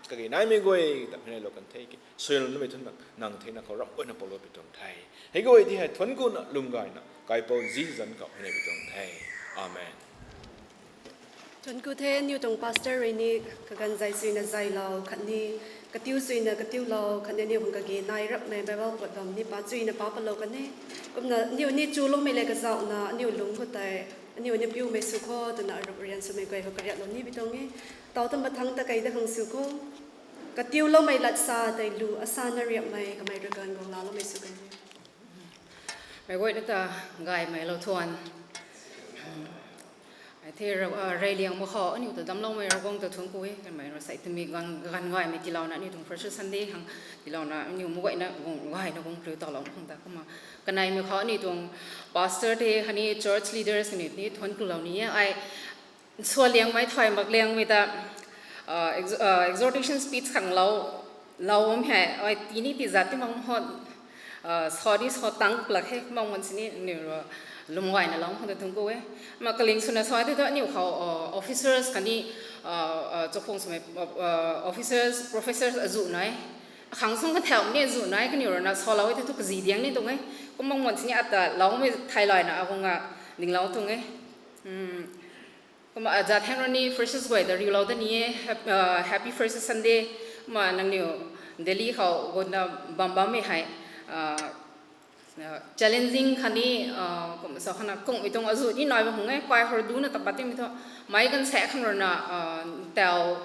kage naimei guay ta hei neilou kan the ki suaihialmanmei thu nang, nang thena khou ram guayna poulou pi tuang the. Hei guay ti hei thuanc kuna lum gayna kaipouc zi zanc khou hei nei pi tuang the. Amen. Thuanc ku the, aniu tuang pastor rui ni kaganv zay suina zaylou khatni katiu suina katiulou khatni aniu khang kage nai rapmei Bible pat bam ni pa suina pa palou kan e. Kumna aniu ni chuloumei le kazauhna aniu lung khou tei aniu ni piumei sw kho twna arup rian swmei guay khou kariaklou ni pi tuang e. Tau tam bathangc ta kei da khang sw kho. Katiuloumei lat sa tei lu asa na riapmei kamei rui ganv guang laloumei sw kan e. Meic guayna ta gaymei lou thuan. Ai the, reyliang mak khou aniu ta damcloumei Ravguangc ta thuanc ku e. Kanmei rui sei twmei ganv, ganv gaymei tiilouna aniu tuang Freshers' Sunday khang tiilouna aniu meic guayna guang gayna guang riu talouna khang ta kumna kaneimei khou aniu tuang pastor tei khatni church leaders kaniw ni thuanc kulou ni e. Ai sualiangmei thay mak liangmei ta, uh, ex-, uh, exhortation speech khang lou, lou bam hei, ai tii ni tii zat ti mak ho, uh, sa di sa tang lak khe mak man sini aniu rui lum gayna lou khang ta thuanc ku e. Ma kaling swna sa the thu aniu khou, uh, officers khatni, uh, uh, chakhwang swmei, uh, officers, professors azuh nai. Akhang sung kathau ni azuh nai kaniw rui na salou e the thu kazi diang ni tuang e. Kum mak man sini ata loumei thai layna akhang a dinglou tuang e. Kumna, ah, zat thang rui ni Freshers guay ta riulou da ni e, hap-, ah, Happy Freshers' Sunday. Kumna nangniw Delhi khou gutna bam bammei hei, ah, challenging khatni, ah, kum sa khana kungmei tuang azuh ni nai bam khang e, kai khou rui duna tapat timei thu, meic ganv sa khang rui na, ah, tau,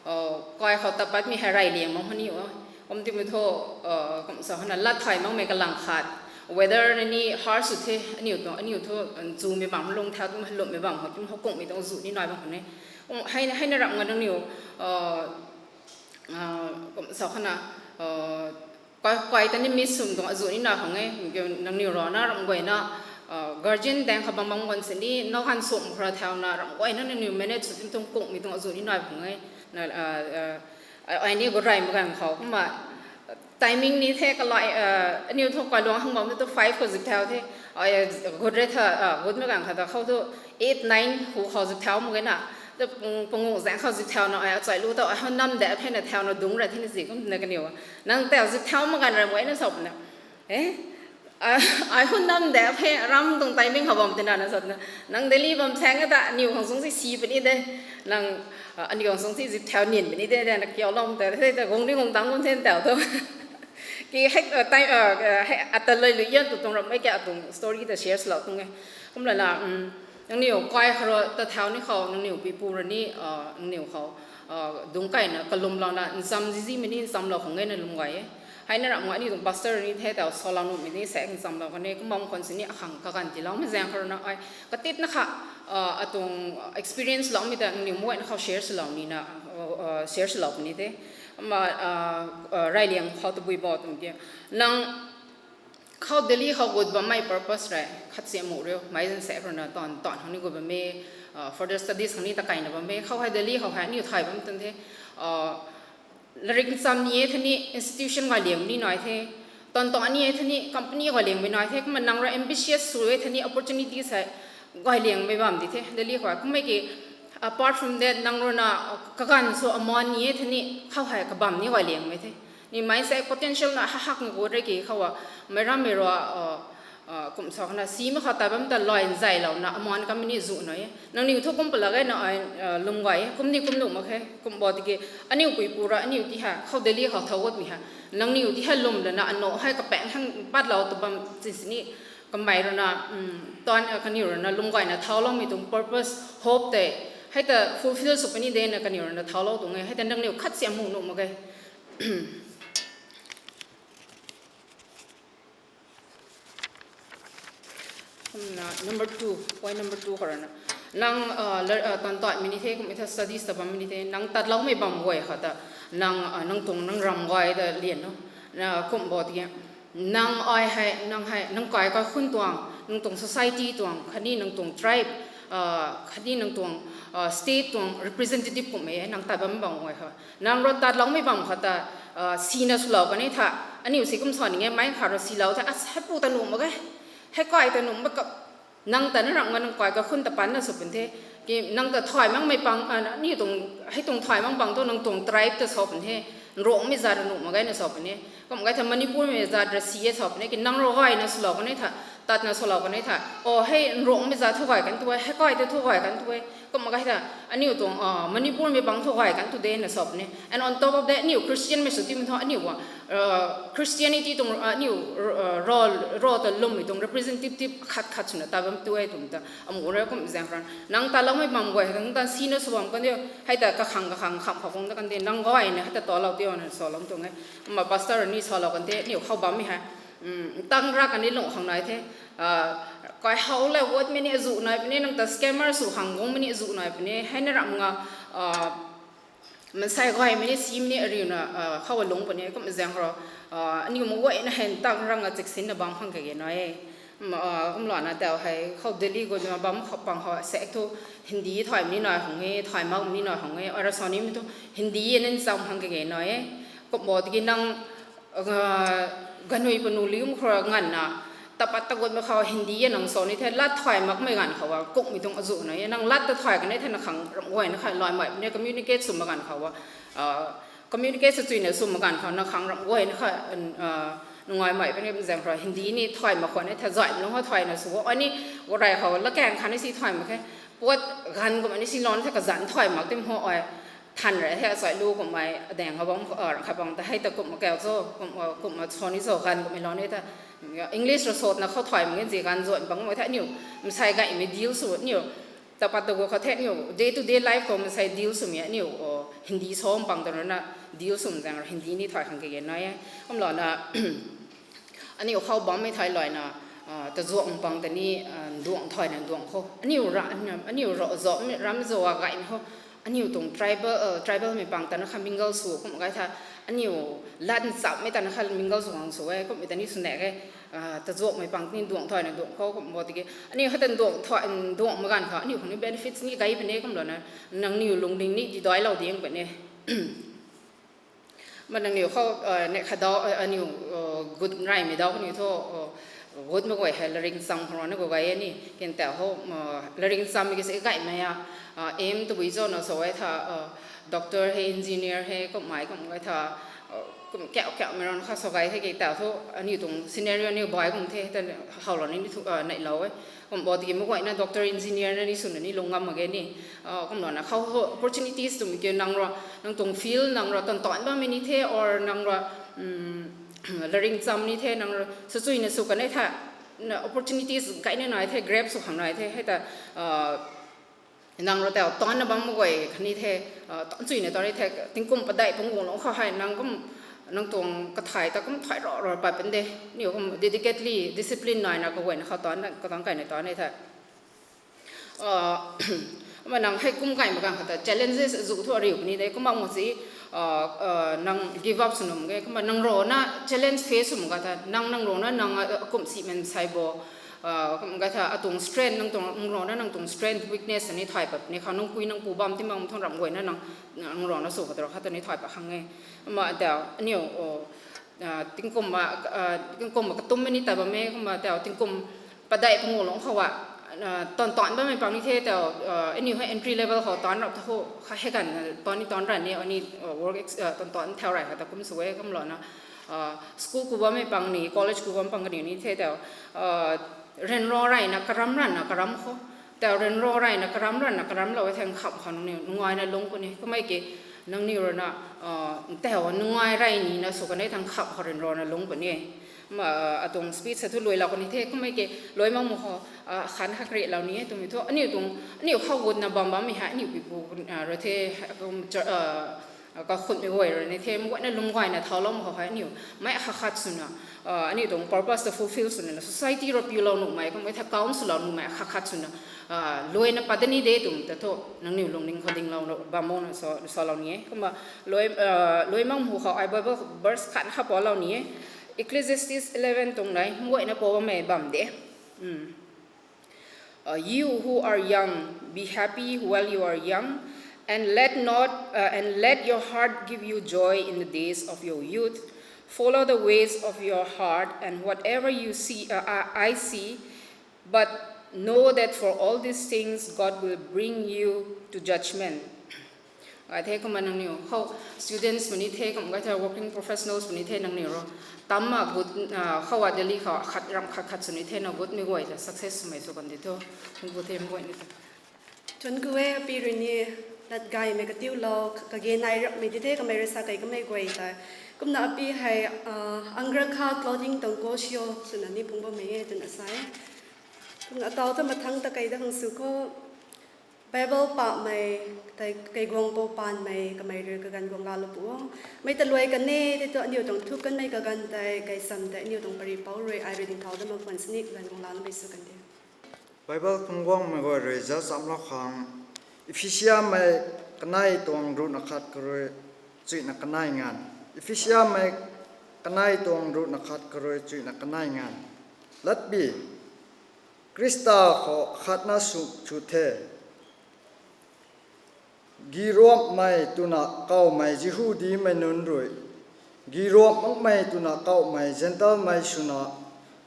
ah, kai khou tapatmei hei reyliang mak khou ni o. Kum timei thu, ah, kum sa khana lat thay makmei kalang khat. Weatth ni harsh sw the, aniu tuang, aniu thu, ah, chumei bam, lung thau tum, lwmmei bam khou tum, khou kungmei tuang azuh ni nai bam khou ni. Kum hei, hei na ram nga nangniw, ah, ah, kum sa khana, ah, kai, kai ta ni miss swm tuang azuh ni nai khang e, nangniw rui na ram guayna, ah, guardian daeng kha bam bam guan sini, nau han sum khou rui thauna ram guayna nangniw manage sw tim tuang kungmei tuang azuh ni nai khang e. Na, ah, ah, ai ni gut rey mak ganv khou kumna, timing ni the kalai, ah, aniu thu kaluang hang bam tu five khou zip thau the. Ai, gut rey tha, ah, gut mak ganv kha ta khou tu eight, nine hu khou zip thau mak gena. Tu pung, pungu zaeng khou zip thauna ai achai lu tau, ai hou nam de phena thauna dungc ra thina zi kumna kaniw. Nang tau zip thau mak ganv ram guayna sopna. Eh? Ah, ai hou nam de phe ram tuang timing khou bam tina na sopna. Nang Delhi bam saeng ta aniu khang sung si si puni de. Nang, ah, aniu khang sung si zip thau nin puni de, de na kiu lom ta, de, de, gong ni gong tang kum sen tau tu. Ki hei, ah, tai, ah, hei, ata lui lui yan tu tuang ram mei kya tuang story ta share swlou tuang e. Kumlana, um, nangniw kai khou rui ta thau ni khou, nangniw pipu rui ni, ah, nangniw khou, ah, dungc kaina kalumlouna, ncham zizimei ni nchamlou khang e na lum gay e. Hei na ram nga aniu tuang pastor rui ni the tau salou nuhmei ni sa nchamlou kan e, kum bam khwan sini akhang kaganv tiiloumei zaeng khou rui na ai, katitna kha, ah, atuang experience loumei ta nangniw meic guayna khou share swlou nina, ah, ah, share swlou puni the. Kumna, ah, ah, reyliang khou tabui bo tuang ti. Nang khou Delhi khou gut bammei purpose rui khat si amu riu, meic zan sa khou rui na tan, tan khang ni gut bam e, ah, further studies khang ni ta kaina bam e, khou hei Delhi khou hei aniu thay bam tuang the, ah, larik ncham ni e thani institution gayliang ni nai the, tan tan ni e thani company gayliangmei nai the, kumna nang rui ambitious sw e thani opportunity sei gayliangmei bam di the, Delhi khou kummei ki, apart from that, nang rui na, ah, kaganv sw aman ni e thani khou hei kabam ni gayliangmei the. Ni meic sa potential na hahak na gut rey ki khou a, meic rammei rui, ah, kum sa khana simei khou tat bam ta lay nzaylouna aman company zu nai e. Nangniw thu kum palak e na ai lwm guay e, kum ni kum nuh mak khe, kum bo tiki aniu puipu ra aniu ti ha khou Delhi khou thau guatmei ha. Nangniw ti ha lwm lana ano hei kapaeng hang patlou ta bam chin sini kamei rana, tan kaniw rana lwm guayna thauloumei tuang purpose, hope tei hei ta fulfill sw puni de na kaniw rana thaulou tuang e, hei ta nangniw khat si amu nuh mak e. Kumna number two, point number two khou rana, nang tan tatmei ni the, kum e tha studies ta bammei ni the, nang tatloumei bam guay khou ta nang nang tuang nang ram guay ta lian o, kum bo tiki nang ai hei nang hei nang kai kakhun tuang, nang tuang society tuang, khatni nang tuang tribe, khatni nang tuang state tuang representative kummei e nang tat bam bam guay khou. Nang rui tatloumei bam khou ta sina swlou kan e tha, aniu si kum sa ning e, mei kha rui silou the, a hei pu ta nuh mak e, hei kai ta nuh mak ka, nang ta na ram nga nang kai kakhun ta panna sw pun the, ki nang ta thay makmei pang, aniu tuang, hei tuang thay mak pang thu nang tuang tribe ta sa pun the, Nruangmei zat ra nuh mak ge na sa pun e, kum kai tha Manipurmei zat ra si e sa pun e, ki nang rui gayna swlou kan e tha, tatna swlou kan e tha, o hei Nruangmei zat thu gay kan tu e, hei kai ta thu gay kan tu e, kum kai tha aniu tuang Manipurmei pang thu gay kan tu de na sa pun e. And on top of that, aniu Christianmei sw timei thu aniu Christianity tuang aniu ro ta lwmmei tuang representative khat khat swna tat bam tu e twmei ta amu rui kum zaeng khou rana nang tatloumei bam guay hei nang ta sina sw bam kan de, hei ta kakhang kakhang kham khou khang ta kan de, nang gayna hei ta talou tio na salou tuang e. Kumna pastor ni salou kan the, aniu khou bammei hei tang ra kan ni lung khang nai the, kai how le guatmei ni azu nai puni, nang ta scammer sw khang guangmei ni azu nai puni, hei na ram nga mansei gaymei ni simei ni ariuna khou lung puni, kum zaeng khou rana aniu mak guayna hei tang rang a chiksinna bam khang kage nai e. Kumlana tau hei khou Delhi guayna bam khou pang khou se thu Hindi thaymei ni nai khang e, thay makmei ni nai khang e, ara sa nimei thu Hindi e nin cham khang kage nai e. Kum bo tiki nang ganui panu lium khou ra nganvna tapat taguatmei khou Hindi e nang sa ni the, lat thay makmei ganv khou a kumhmei tuang azu nai e, nang lat ta thay kan e the, na khang ram guayna kha laymei puni communicate sw mak ganv khou a communicate sa chuina sw mak ganv khou na khang ram guayna kha nungaimei puni zaeng khou rana Hindi ni thay mak khwan e tha, zaymei lung khou thayna sw o, ani rey khou lakaeng khatni si thay mak khe, puat ganv kum ani si lon the, kazanc thay mak tim ho ai than ra the, asai lu kummei adaeng khou bam khang bam ta hei ta kumna kau cho, kumna sa ni cho ganv kummei lon e tha, English ra sotna khou thay mak e, zi ganv zuan bam mak the, aniu mansei gaymei deal sw aniu tapat tagu khou the, aniu day to day life khou mansei deal swmei aniu Hindi sa pang ta rana deal swmei zaeng rui Hindi ni thay khang kage nai e. Kumlana aniu khou bammei thai layna tazuak pang ta ni nduang thayna nduang khou aniu ra, aniu ra zuak ram zo a gaymei khou aniu tuang tribal, tribalmei pang ta na kha mingle sw kum kai tha, aniu lat nchamhmei ta na kha mingle sw khang sw e, kummei ta ni sw nek e. Tazuakmei pang ni nduang thayna nduang khou kum bo tiki aniu hei ta nduang thay nduang mak ganv khou aniu khang ni benefits ni gay puni, kumlana nangniw lungning ni didailou ding puni. Ma nangniw khou nek khat dau aniu gut reymei dau kaniw thu gut mak guay hei laring cham khou rana gu gay e ni, kin tau hou laring chammei ki se gaymei a aim tabui cho na sa e tha, doctor hei, engineer hei, kummei kum kai tha, kum kauh kauhmei rana kha sa gay the, ki tau thu aniu tuang scenario aniu bai kum the ta howlou ni thu neihlou e. Kum bo tiki mak guayna doctor, engineer na ni swna ni lung ngam mak ge ni. Kumlana khou opportunities twmei kiu nang rui nang tuang field nang rui tan tan bammei ni the, or nang rui laring cham ni the, nang rui sa chuina sw kan e tha, opportunities gayna nai the, grab sw khang nai the, hei ta nang rui tau tanna bam mak guay khatni the, tan chuina tan ni the, tingkum padeih pung guang lung khou hei nang kum nang tuang kathay ta kum thay ra ra pat pun de, niw kum dedicatedly discipline naina kaguayna khou tan, katang kaina tan ni the. Kumna nang hei kum kaimei ganv khou ta challenges zu thu ariu puni de, kumna mu si nang give up sw nuh mak ge, kumna nang rui na challenge face sw mak ga tha, nang nang rui na nang kum si mansei bo kum ga tha, atuang strength nang tuang, nang rui na nang tuang strength, weakness ni thay pat puni khou, nang pui nang pu bam ti mak thu ram guayna nang, nang rui na sw khou ta ra khat ta ni thay pat khang e. Kumna tau aniu tingkum, tingkum katummei ni ta bam e, kumna tau tingkum padeih panguh lung khou a tan tan bammei pang ni the tau, aniu hei entry level khou tan rap tho, hei ganv tan ni tan ra ni, ani work tan tan thau rey khou ta kum sw e, kumlouna school ku bammei pang ni, college ku bam pang kaniw ni the tau, ryanra reyna karam ranna karam khou, tau ryanra reyna karam ranna karamlou e thei nkham khou nangniw nungaina lungc puni. Kummei ki nangniw rui na tau nungai rey nina sw kan e thei nkham khou ryanrana lungc puni. Atuang speech sa thu luailou kani the, kummei ki luai makmei khou khan hak riclou ni e twmei thu aniu tuang, aniu khou gutna bam bammei hei aniu pipu rui the, kakhunmei guay rui ni the, meic guayna lung gayna thauloumei khou hei aniu mei khat khat swna aniu tuang purpose ta fulfill swna society rui piulou nuhmei kummei the council lou nuhmei khat khat swna luaina pat da ni de twmei ta thu nangniw lungning khou dinglou bam makna salou ni e. Kumna luai makmei khou ai Bible verse khat kha palou ni e. Ecclesiastes eleven tuang nei meic guayna pou bammei bam de. Uh, you who are young, be happy while you are young, and let not uh, and let your heart give you joy in the days of your youth. Follow the ways of your heart, and whatever you see, uh, I, I see, but know that for all these things God will bring you to judgment. Ai the kumna nangniw khou students puni the, kum kai the working professionals puni the, nangniw rui tamna gut khou a Delhi khou khat ram khat khat swni the na gutmei guay ta success swmei sw kan di thu, kum ku the meic guay ni ta. Thuanc ku e, api rui ni lat gaymei katiulou kage nai rapmei di the, kamei rui sa kei kamei guay tei. Kumna api hei Angrakha Clothing tuang co-seo swna ni phungc bammei e twna sa e. Kumna ataw ta mathangc ta kei da khang sw khou Bible pamei tei kei guang pou paanmei kamei rui kaganv guang laalou pu o. Mei ta luai kan e tei thu aniu tuang thuk kanmei kaganv tei gaychamv tei aniu tuang paripouc rui ai rui dingthau dat mak khwan sini kaganv guang laa namei sw kan di. Bible phungc guangmei guay rui zauc chamlou khang, Ephesiamei kanei tuang ruhna khat kha rui chuihna kanei nganv. Ephesiamei kanei tuang ruhna khat kha rui chuihna kanei nganv. Latbi, Khrista khou khatna sw, sw the. Giruamhmei twna kawmei Jihudimei nunc rui, giruamh makmei twna kawmei Zentelmei swna,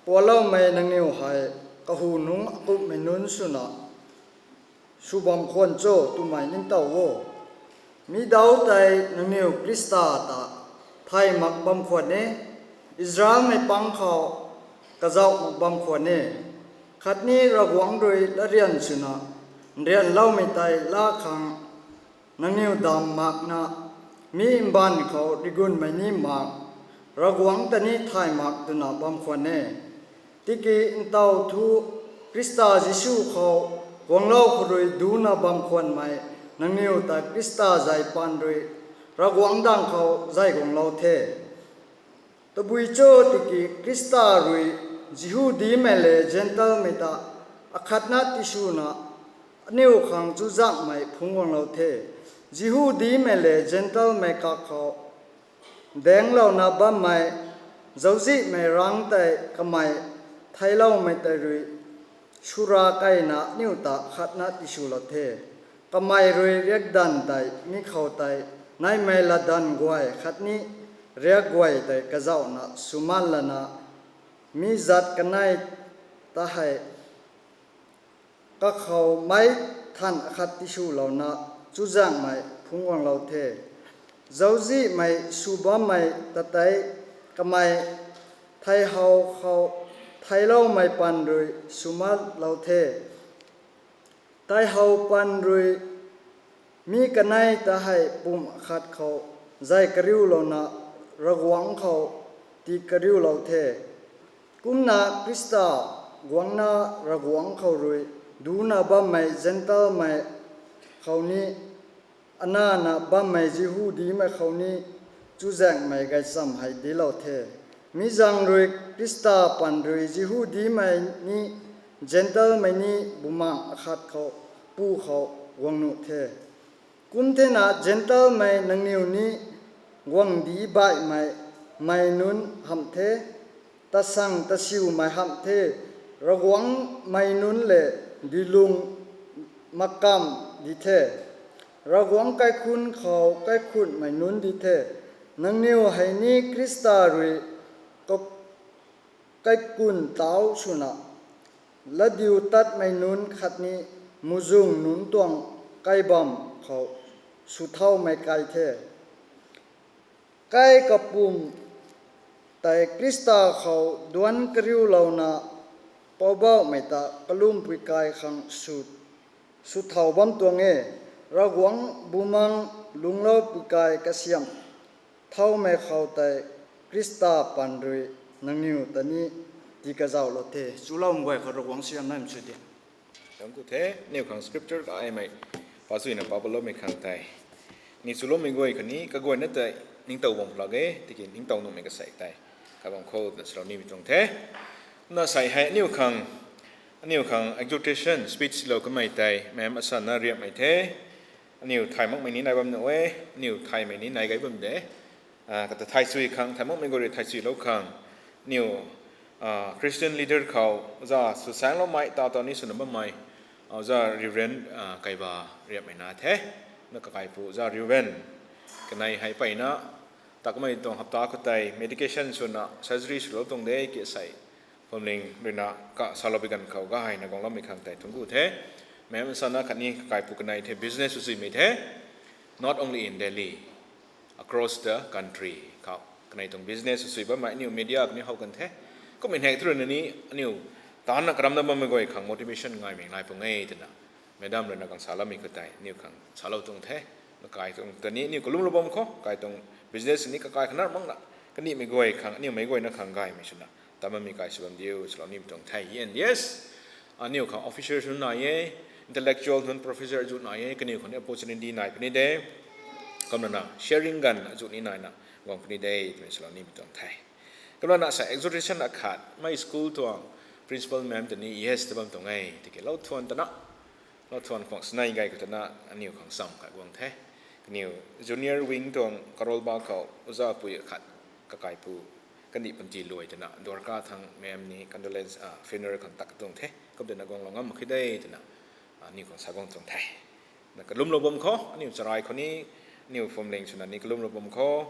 pualoumei nangniw hei kahu nungc akumhmei nunc swna sw bam khwan cho twmei ningtow o. Mi dauc tei nangniw Khrista ta thay mak bam khwan e, Israelmei pang khou kazauh mak bam khwan e. Khatni Ravguangc rui latryan swna nryanloumei tei laa khang nangniw damv makna, mi mbaanv khou rigunmei ni mak, Ravguangc ta ni thay mak twna bam khwan e. Tiki ntaw thu Khrista Jisu khou guanglou khou rui ducna bam khwanmei nangniw ta Khrista zay paan rui Ravguangc dang khou zay guanglou the. Tabui cho tiki Khrista rui Jihudimei le Zentelmei ta akhatna tiswna aniu khang chuzaenghmei phungc guanglou the. Jihudimei le Zentelmei kakhou daenglouna bammei zauczihmei rangc tei kamei theicloumei tei rui swra keyna aniu ta khatna tiswlou the. Kamei rui riakdanv tei mi khou tei naimei latdanv guay khatni riak guay tei kazauhna swman lana, mi zat kanei ta hei kakhou meic than akhat tiswlouna chuzaenghmei phungc guanglou the. Zauczihmei sw bammei ta tei kamei thei how khou theicloumei paan rui swmanlou the. Tei how paan rui mi kanei ta hei pum akhat khou zay kariulouna Ravguangc khou tii kariulou the. Kumna Khrista guangna Ravguangc khou rui ducna bammei Zentelmei khou ni, anana bammei Jihudimei khou ni chuzaenghmei gaychamv hei dinclou the. Mi zaeng rui Khrista paan rui Jihudimei ni Zentelmei ni bumaengh akhat khou pu khou guang nuh the. Kum thena Zentelmei nangniw ni guangcdic baihmei mei nunc hamh the, tasang tasiumei hamh the, Ravguangc mei nunc le dilung makamv di the, Ravguangc kaikhunc khou kaikhunhmei nunc di the. Nangniw hei ni Khrista rui ka- kaikhunc tauc swna latdiutatmei nunc khatni muhzwng nunc tuang kaibamv khou swthaumei kai the. Kai kapumc Tei Khrista khou duanc kariulouna Poubauhmei ta kalumpui kai khang sw, sw thau bam tuang e. Ravguangc Bumaengh lungcloupui kai kasiamh thaumei khou tei Khrista paan rui nangniw ta ni tii kazauhlou the. Chulou guay khou Ravguangc siam naimei sw di. Thank you the, aniw khang scripture kaimei pachuina papatlou mei khang tei. Ni chuloumei guay khatni kaguayna tei ningtow bam lak e, tiki ningtow nuhmei kasei tei kabam khou na salou nimei tuang the. Na sei hei aniw khang, aniw khang exhortation speech lou kamei tei, ma'am asanna riapmei the. Aniw thay makmei ni nai bam nuh e, aniw thaymei ni nai gay bam de. Ah, kata thay chui khang, thay makmei guay rui thay chuilou khang. Aniw, ah, Christian leader khou, oja sw saengloumei, ta ta ni swna bammei, oja Reverend, ah, Kaiba riapmei na the. Na kakaipu oja Reverend. Kanei hei peyna, takmei tuang hapta khou tei medication swna surgery swlou tuang de, ki sei. Phuamling ruina ka salou bi ganv khou gayna guangloumei khang tei thungc ku the. Ma'am asanna khatni kakaipu kanei the business sw chuimei the. Not only in Delhi, across the country khou. Kanei tuang business sw chui bammei aniw media kaniw how kan the. Kummei hei thu ruina ni aniw taanna karamna bammei guay khang motivation ngaimei nai pung e twna madam ruina khang saloumei khou tei aniw khang salou tuang the. Kakai tuang ta ni aniw kalumlou bam khou, kai tuang business ni kakai khanar makna, kanihmei guay khang, aniw meic guayna khang gaymei swna ta bammei kai sw bam diu salou nimei tuang the. And yes, aniw khang officers nunc nai e, intellectual nunc, professor zu nai e, kaniw khang ni opportunity nai puni de. Kumna na sharing ganv azu ni naina guang puni de twmei salou nimei tuang the. Kumna na sa exhortation akhat, mei school tuang principal ma'am ta ni yes ta bam tuang e, tiki lou thuan tana, lou thuan khwang snei gay khou tana aniw khang cham khat guang the. Kaniw junior wing tuang karolba khou ojapui akhat kakaipu kandih panty luai twna Dwarka thang ma'am ni condolence, ah, funeral khang tak tuang the. Kum twna guanglou ngam mak khe de twna, ah, aniw khang sa guang tuang the. Na kalumlou bam khou, aniw charai khou ni, aniw phuamling swna ni kalumlou bam khou,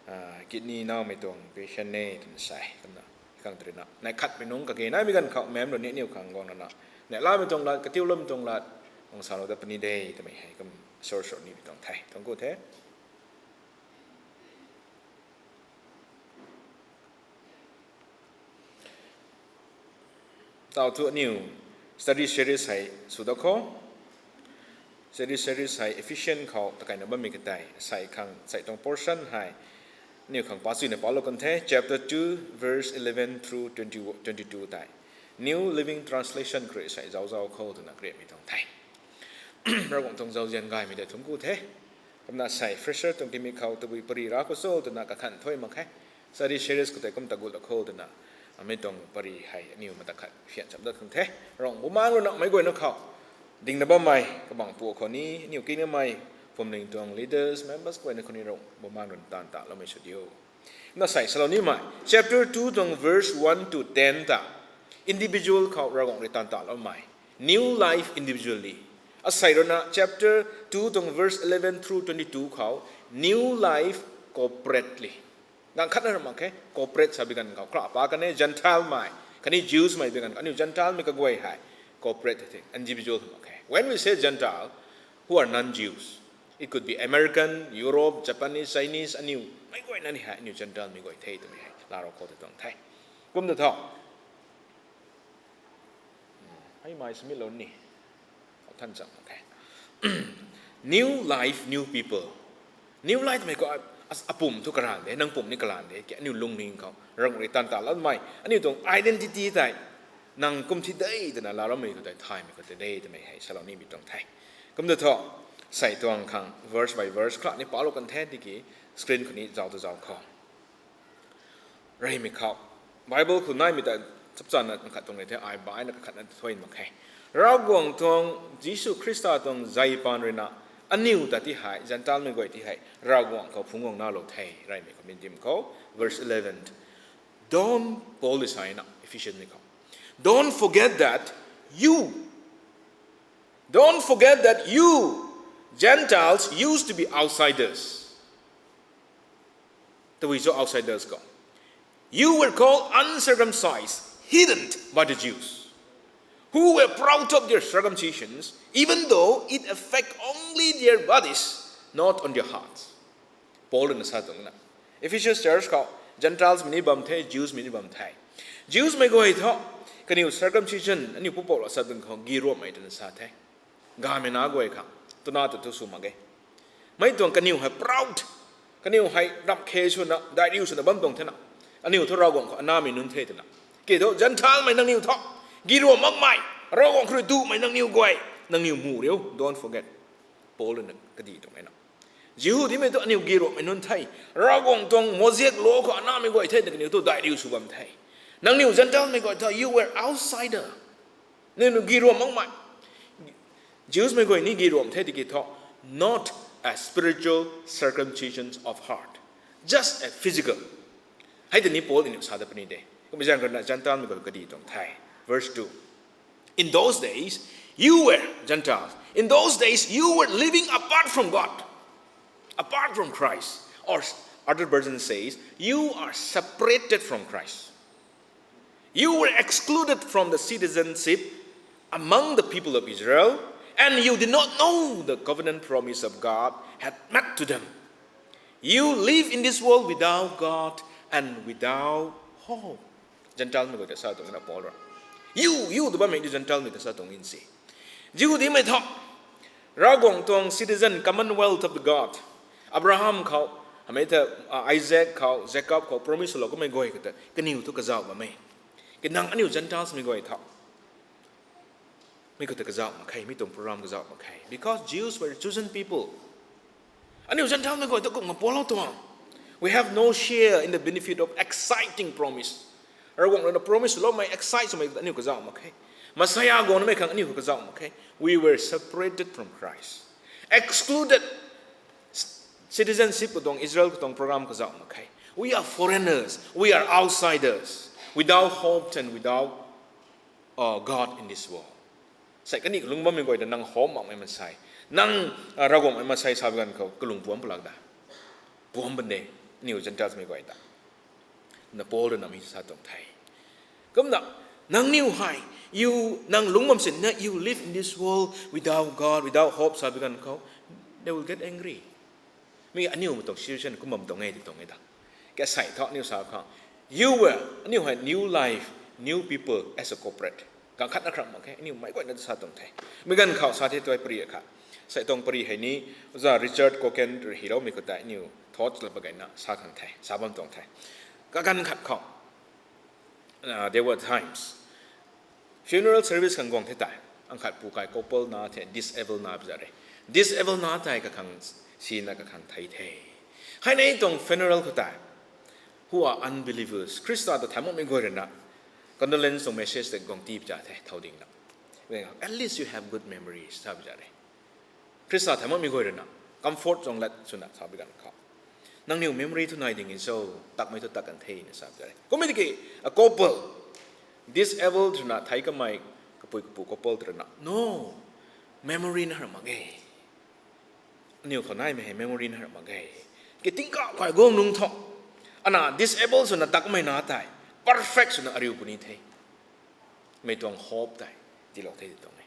ah, kidney naumei tuang patient e twna sa e, kumna. Khang tei ruina, nai khatmei nungc kage naimei ganv khou ma'am rui ni aniw khang guang lana, neihlamei tuang lat, katiuloumei tuang lat, guang salou dat puni de twmei hei kum sor sor nimei tuang the, thungc ku the. Tau thu aniw study series hei sw dat khou. Study series hei Ephesian khou takaina bammei katei, sei khang, sei tuang portion hei aniw khang pachuina palou kan the, chapter two, verse eleven through twenty, twenty-two tei. New Living Translation khou rui sei zauc zauc khou twna create mei tuang the. Ravguangc tuang zauzian gaymei tei thungc ku the. Kumna sei fresher tuang timik khou tabui pary ra khou cho twna kakhan thuy mak khe. Study series khou tei kum tagut la khou twna, amei tuang pary hei aniw mata khat phian cham dat khang the. Ravguangc Bumaengh ruina meic guayna khou dingna bammei kabangc pu khou ni, aniw kinamei phuamling tuang leaders, members guayna khou ni Ravguangc Bumaengh ruina taanv taloumei sw diu. Na sei salou nimei, chapter two tuang verse one to ten ta, individual khou Ravguangc rui taanv taloumei. New life individually. Asei ruina chapter two tuang verse eleven through twenty-two khou, new life corporately. Ganv khatna ram mak khe, corporate sa bi ganv khou, kra pa kan e, Gentile mei khatni Jews mei bi ganv khou, aniw Gentile mei kaguay hei corporate the, individual mak khe. When we say Gentile, who are non-Jews, it could be American, Europe, Japanese, Chinese, aniw meic guayna ni hei aniw Gentile mei guay the twmei hei laalou khou ta tuang the. Kum ta tho. Hei mei submit lou ni. Than chang, okay. New life, new people. New life mei khou a, a, apum thu kalan de, nang pum ni kalan de, ki aniw lungning khou Ravguangc rui taanv taloumei, aniw tuang identity tei, nang kum thi de twna laaloumei khou tei thaymei khou tei de twmei hei salou nimei tuang the. Kum ta tho, sei tuang khang verse by verse kha ni palou kan the, tiki screen khou ni zauc ta zauc khou. Reymei khou, Bible khou naimei ta chapchana khat tuang rei the, ai baina kakhatna thuy mak khe. Ravguangc tuang Jisu Khrista tuang zai paan ruina, aniw ta ti hei, Gentile mei guay ti hei, Ravguangc khou phungc guang nalou the, reymei khou mi dim khou, verse eleven. Don't, Paul is saying, Ephesian mei khou, don't forget that you, don't forget that you, Gentiles, used to be outsiders. Tabui cho outsiders khou? You were called uncircumcised, heathen by the Jews, who were proud of their circumcisions, even though it affect only their bodies, not on their hearts. Paul na sa tuang na. Ephesus church khou, Gentiles mei ni bam the, Jews mei ni bam the. Jews mei guay thu, kaniw circumcision aniu pupouc la sa ding khou giruamhmei twna sa the. Gaymei na guay khang twna tu thu sw mak ge. Mei tuang kaniw hei proud, kaniw hei ramh khe swna daihriu swna bam tuang thena, aniu thu Ravguangc khou anamei nunc the twna. Ke thu Gentile mei nangniw thu giruamh makmei, Ravguangc khou rui duhmei nangniw guay, nangniw mu riu, don't forget. Paul rui na kadih tuang e na. Jihudimei thu aniu giruamhmei nunc the. Ravguangc tuang Mosaic law khou anamei guay the, na kaniw thu daihriu sw bam the. Nangniw Gentile mei guay thu, you were outsider. Nangniw giruamh makmei. Jews mei guay ni giruamh the tiki thu, not a spiritual circumcision of heart, just a physical. Hei tei ni Paul aniu sa dat puni de. Kumna zaeng khou na Gentile mei guay kadih tuang the. Verse two. In those days, you were Gentiles. In those days, you were living apart from God, apart from Christ. Or other version says, you are separated from Christ. You were excluded from the citizenship among the people of Israel, and you did not know the covenant promise of God had made to them. You live in this world without God and without hope. Gentile mei guay ta sa tuang na Paul rui. You, you tw bammei ni Gentile mei ta sa tuang in si. Jihudimei thu, Ravguangc tuang citizen, commonwealth of the God, Abraham khou, hamei ta, Isaac khou, Jacob khou promise lou kamei guay khou ta kaniw thu kazauh bam e. Ke nang aniu Gentiles mei guay thu, mi khou ta kazauh mak khe, mi tuang program kazauh mak khe. Because Jews were chosen people. Aniu Gentile mei guay thu kumna palou tuang. We have no share in the benefit of exciting promise. Ravguangc rui na promise loumei excite swmei aniu kazauh mak khe. Messiah guang namei khang aniu kazauh mak khe. We were separated from Christ. Excluded. Citizenship khou tuang, Israel khou tuang program kazauh mak khe. We are foreigners, we are outsiders, without hope and without, uh, God in this world. Sei kaniw kalung bammei guay ta nang hope makmei mansei, nang, uh, Ravguangc mei mansei sa bi ganv khou kalung puam palak da. Puam bam de, aniu Gentiles mei guay ta. Na Paul rui na mi sa tuang the. Kumna, nangniw hei, you, nang lungc bam sinna, you live in this world without God, without hope sa bi ganv khou, they will get angry. Mi aniu mei tuang situation kum bam tuang e, ti tuang e ta. Ke sei thu aniu sa khang, you were, aniu hei new life, new people as a corporate. Ganv khat na khrang mak khe, aniu meic guayna sa tuang the. Mi ganv khou sa the tuai pari kha. Sei tuang pari hei ni, Oja Richard Coekin rui hyloumei khou tei aniu thoughts la pa gayna sa khang the, sa bam tuang the. Kaganv khat khou, uh, there were times, funeral service khang guang the tei, angkhat pu kai couple na the, disabled na pi za re. Disabled na tei kakhang sina kakhang thei the. Hei nei tuang funeral khou tei, who are unbelievers, Khrista ta thay makmei guay rui na condolence tuang message tei guang ti pi za the, thow ding na. At least you have good memories, sa pi za re. Khrista thay makmei guay rui na comfort tuang lat swna sa bi ganv khou, nangniw memory thu nai ding e cho, takmei thu tak kan the na sa pi za re. Kummei tiki, a couple, disabled rui na thei kamei, kapui kapu couple rui na, no, memory na har mak ge. Aniu khou naimei hei memory na har mak ge. Ke tingkauh kai guang nung thu, ana disabled swna takmei na tei perfect swna ariu puni the. Mei tuang hope tei tiilou the, ti tuang e.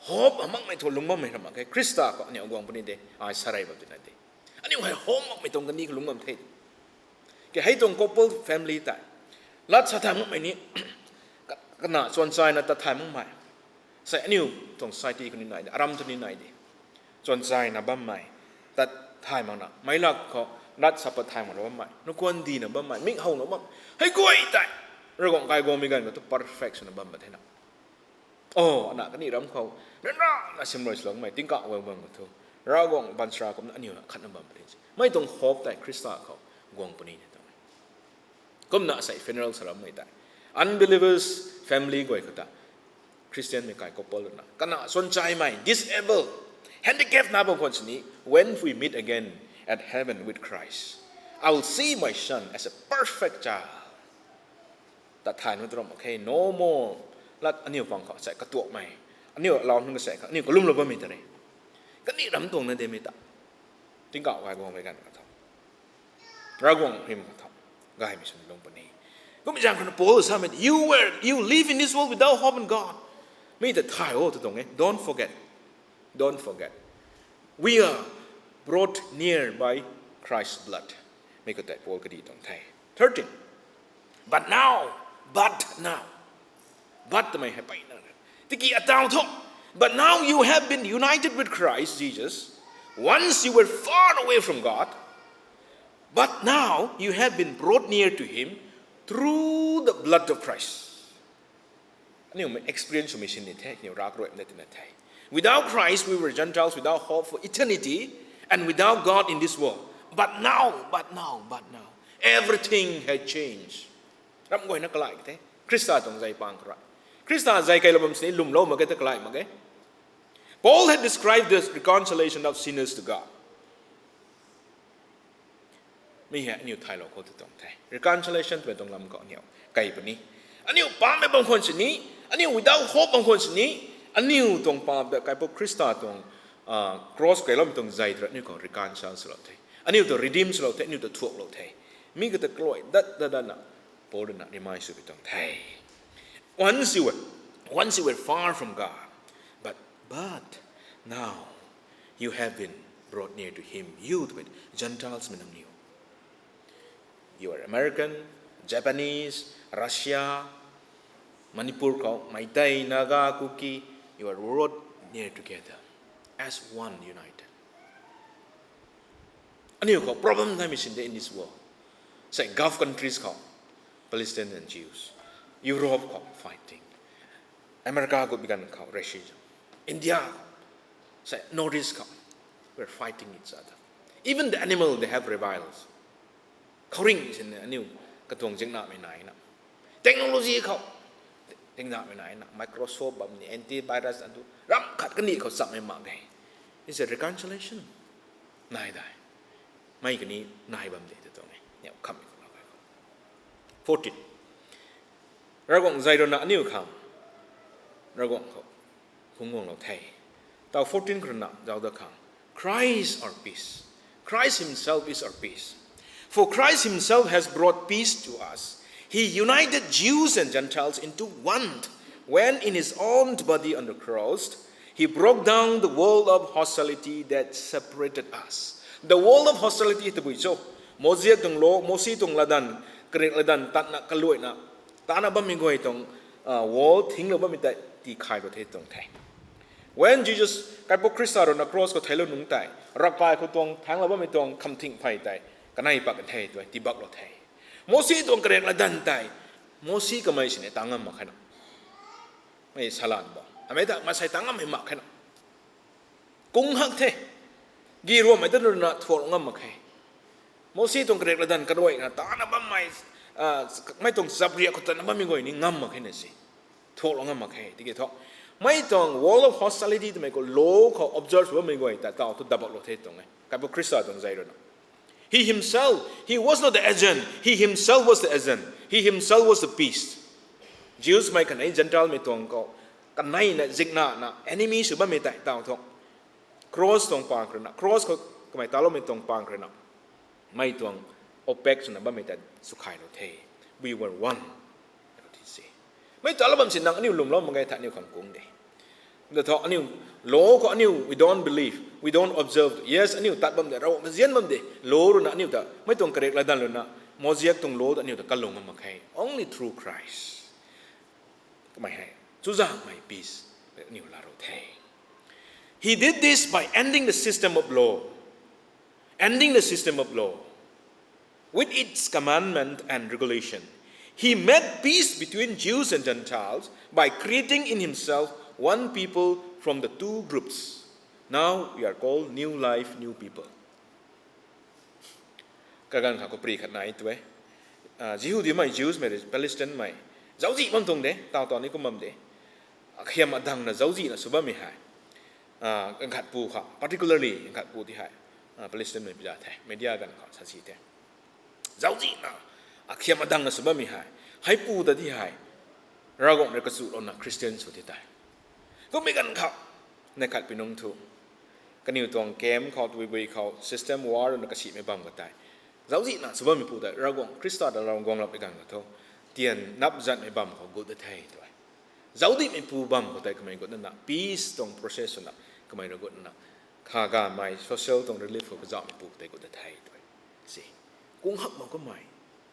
Hope a makmei thu lungc bammei har mak khe, Khrista khou aniu guang puni de, ai sa rei bam tina de. Aniu hei hope makmei tuang kandih khou lungc bam the. Ke hei tuang couple family tei, lat sa thay makmei ni, ka-, kana chuanchaina tat thay makmei. Sei aniu tuang society khou ni nai de, aram thu ni nai de. Chuanchaina bammei, tat thay makna, meic lak khou lat sa pat thay makna bammei, nukuan dina bammei, mik howna bam, hei guay tei, Ravguangc kai guangmei ganv khou thu perfect swna bam mak thena. O, ana kani ram khou, ryanrana simrui swloumei, tingkauh guang bam khou thu, Ravguangc baanchara kumna aniu khatna bam puni se. Mei tuang hope tei Khrista khou guang puni na tuang e. Kumna sei funeral sa rammei tei, unbelievers family guay khou ta, Christian mei kai couple na, kana chuanchaimei, disabled, handicap na bam khwan sini, when we meet again at heaven with Christ, I will see my son as a perfect child. Tat thay nu tu ram mak khe, no more. Lat aniu pang khou sei katuakmei, aniu alau nunc kasei khou aniu kalumlou bammei ta re. Kani ram tuang na demei ta, tingkauh kai guangmei ganv khou tho, Ravguangc hym khou tho, gaymei swn lung puni. Kummei zaeng khou na Paul samei, you were, you live in this world without hope in God. Mi ta thay o tu tuang e, don't forget. Don't forget. We are brought near by Christ's blood. Mi khou tei Paul kadi tuang the. Thirteen. But now, but now. But twmei hei peyna. Tiki ataw thu. But now you have been united with Christ Jesus. Once you were far away from God, but now you have been brought near to him through the blood of Christ. Aniu mei experience swmei sin ni the, aniu rak ruimna tina the. Without Christ, we were Gentiles without hope for eternity and without God in this world. But now, but now, but now, everything has changed. Ram guayna kalai the. Khrista tuang zai pang kara. Khrista zai kailou bam sini lwmlou mak ge ta kalai mak ge. Paul had described this reconciliation of sinners to God. Mi hei aniu thaylou khou tu tuang the. Reconciliation twmei tuang lam khou aniu kai puni. Aniu paap mei bam khwan sini, aniu without hope bam khwan sini, aniu tuang paap ta Kaipu Khrista tuang, ah, cross kailoumei tuang zay ta aniu khou reconcile swlou the. Aniu ta redeem swlou the, aniu ta thuaklou the. Mi kata kalui dat dat dat na, Paul na remind sw pi tuang the. Once you were, once you were far from God, but, but now you have been brought near to him. You twmei Gentiles mei nangniw. You are American, Japanese, Russia, Manipur khou, Meitei, Naga, Kuki, you are brought near together as one united. Aniu khou problem daimei sin de in this world. Say Gulf countries khou, Palestine and Jews. Europe khou fighting. America khou bigan khou racism. India, say North East khou, we're fighting each other. Even the animal, they have reviles. Khouringh sin aniu katuang zingna mei nai na. Technology khou zingna mei nai na. Microsoft bam ni, antivirus atu ram khat kani khou chapmei mak ge. It's a reconciliation. Nai dai. Mei kani nai bam de tu tuang e. Niu kham khou la kai khou. Fourteen. Ravguangc zai rui na aniu khang Ravguangc khou phungc guanglou the. Tau fourteen khou rui na zauc da khang. Christ our peace. Christ himself is our peace. For Christ himself has brought peace to us. He united Jews and Gentiles into one when in his own body on the cross, he broke down the wall of hostility that separated us. The wall of hostility tabui cho. Moziak tuang lo, Mosi tuang ladan, karik ladan, tatna kaluaina, tana bammei guay tuang, ah, wall thinglou bammei tei tii khailou the tuang the. When Jesus, Kaipu Khrista rui na cross khou theilou nungc tei, ravkai khou tuang thanglou bammei tuang khamthing phey tei, kanei pak the tu, tiibaklou the. Mosi tuang karik ladan tei, Mosi kamei sini ta ngam mak khe na. Mei salan bo. Amei ta masei ta ngammei mak khe na. Kung hak the. Gi ruammei ta rui na thuak ngam mak khe. Mosi tuang karik ladan karuaina tana bammei, ah, mei tuang chapriak khou tana bammei guay ni ngam mak khe na si. Thuaklou ngam mak khe. Tiki thu, mei tuang wall of hostility twmei khou law khou observe bammei guay ta tau thu dabaklou the tuang e. Kaipu Khrista tuang zai rui na. He himself, he was not the agent. He himself was the agent. He himself was the peace. Jews mei kanei Gentile mei tuang khou, kaneina zikna na enemy sw bammei tei tau thu. Cross tuang pang khou rui na, cross khou kamei taloumei tuang pang khou rui na, mei tuang opaque swna bammei tei swkhailou the. We were one. Mei talou bam si nang aniu lwmlou mak ge tha aniu khang kung de. Da thu aniu law khou aniu, we don't believe, we don't observe. Yes, aniu tat bam de, Ravguangc ta zian bam de. Law rui na aniu ta, mei tuang karik ladan rui na, Moziak tuang law ta aniu ta kalung ngam mak khe. Only through Christ. Kamei hei, chuzaenghmei peace aniu laalou the. He did this by ending the system of law. Ending the system of law, with its commandment and regulation. He made peace between Jews and Gentiles by creating in himself one people from the two groups. Now we are called new life, new people. Kaganv kha khou pri khat nai tu e. Ah, Jihudimei, Jews mei, Palestine mei. Zauczih bam tuang de, tau tau ni kum bam de. Akhiam adangna zauczihna sw bammei hei. Ah, ganv khat pu kha, particularly ganv khat pu ti hei. Ah, Palestine mei pi za the, media ganv kha sa si the. Zauczihna, akhiam adangna sw bammei hei. Heipu ta ti hei. Ravguangc rui kachulouna Christian sw ti tei. Kummei ganv kha, neih khat pi nungc thu. Kaniw tuang camp khou, tabui bui khou, system war na kasimei bam ka tei. Zauczihna sw bammei pu tei, Ravguangc Khrista ta Ravguangc guanglapmei ganv kha thu. Tian nap zanmei bam khou gut da the tu e. Zaucdihmei pu bam khou tei kamei gut na na, peace tuang process na, kamei rui gut na na. Kha gamei social tuang relief khou kazauhmei pu tei gut da the tu e. Si. Kung hak bam kamei.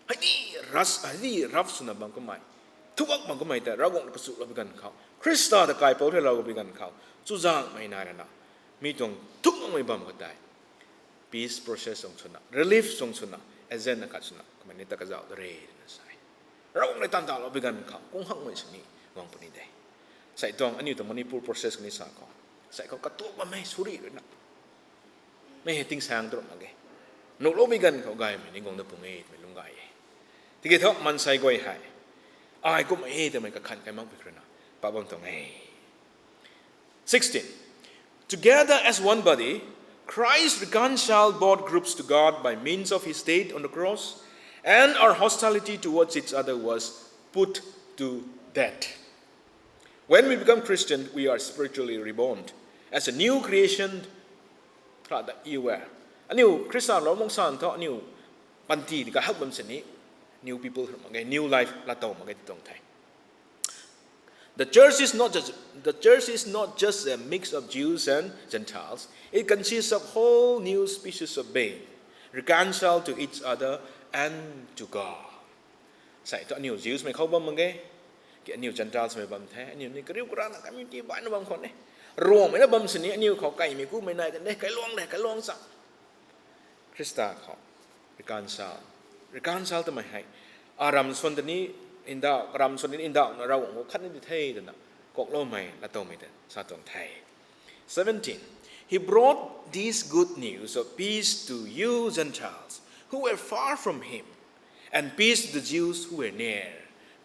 Hei ni ras, hei ni raf swna bam kamei. Thuk hak bam kamei ta Ravguangc na kachuloupui ganv khou, Khrista ta kaipouc thei loupui ganv khou, chuzaenghmei nai rana, mi tuang thuk makmei bam khou tei peace process tuang swna, relief tuang swna, agent na khat swna kamei ni ta kazauh da re twna sa e. Ravguangc rui taanv taloupui ganv khou kung hakmei sini guang puni de. Sei tuang aniu tuang Manipur process kani sa khou, sei khou katuak bammei suri rui na, mei hei tingsaeng tu ram mak ge. Nuhloumei ganv khou gaymei ni guang da pung e twmei lungc gay e. Tiki thu maansei guay hei, ai kumhmei e twmei kakhan kai makpui rui na, pa bam tuang e. Sixteen. Together as one body, Christ reconciled both groups to God by means of his death on the cross, and our hostility towards each other was put to death. When we become Christian, we are spiritually reborn as a new creation. Kra da iu e. Aniu Khrista lou mak san thu aniu panty di kahak bam sini, new people mak ge, new life laatow mak ge ti tuang the. The church is not just, the church is not just a mix of Jews and Gentiles. It consists of whole new species of being, reconciled to each other and to God. Sei thu aniu Jews mei khou bam mak ge, ki aniu Gentiles mei bam the, aniu ni kariu karana community baihna bam khwan e. Ruangmei na bam sini aniu khou kaimei kumei nai kan de, kailuang de, kailuang chang. Khrista khou reconcile. Reconcile twmei hei, aram swan tani ndauh, aram swan tani ndauhna Ravguangc khou khat ni di the twna kuakloumei, laatowmei ta sa tuang the. Seventeen. He brought this good news of peace to you Gentiles who were far from him, and peace to the Jews who were near.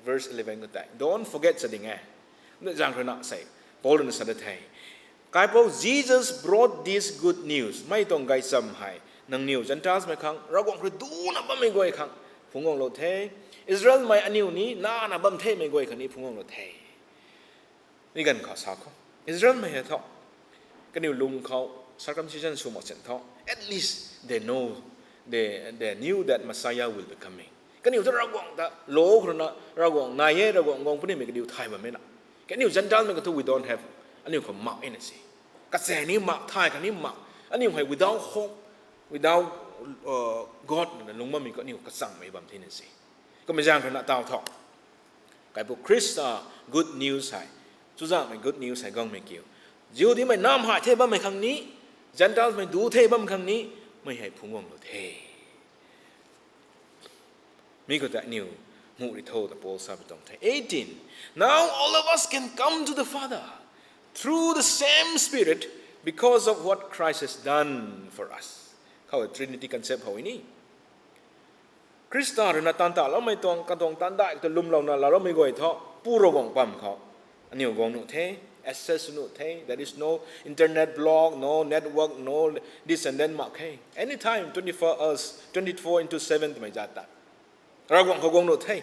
Verse eleven khou tei, don't forget sa ding e. Nzang rui na sei, Paul rui na sa da the. Kaipouc Jesus brought this good news. Mei tuang gaychamv hei nangniw Gentiles mei khang Ravguangc rui duna bammei guay khang phungc guanglou the. Israelmei aniu ni nana bam themei guay khang ni phungc guanglou the. Mi ganv khou sa khou, Israelmei hei thu, kaniw lung khou circumcision sw mak sin thu, at least they know, they, they knew that Messiah will be coming. Kaniw thu Ravguangc ta lo khou rui na, Ravguangc nai e, Ravguangc guang punimei kaniw thay bammei na. Kaniw Gentile mei khou thu we don't have, aniu khou mak e na si. Kachaeng ni mak, thay khatni mak. Aniu hei without hope, without, uh, God na lungc bammei khou aniu kachangmei bam the na si. Kummei zaeng rui na taw thu, Kaipouc Khrista good news hei, chuzaenghmei good news hei guangmei kiu, Jihudimei nam hei the bammei khang ni, Gentilemei du the bam khang ni, mei hei phungc guanglou the. Mi khou tei aniu muh ri tho ta Paul sa pi tuang the. Eighteen. Now all of us can come to the Father through the same Spirit because of what Christ has done for us. Khou Trinity concept how ni. Khrista rui na taanv taloumei tuang, katuang taanv dai ta lwmlouna laaloumei guay thu, Pu Ravguangc pam khou aniu guang nuh the, access nuh the, there is no internet block, no network, no this and then mak khe. Anytime, twenty-four hours, twenty-four into seven twmei zat ta Ravguangc khou guang nuh the.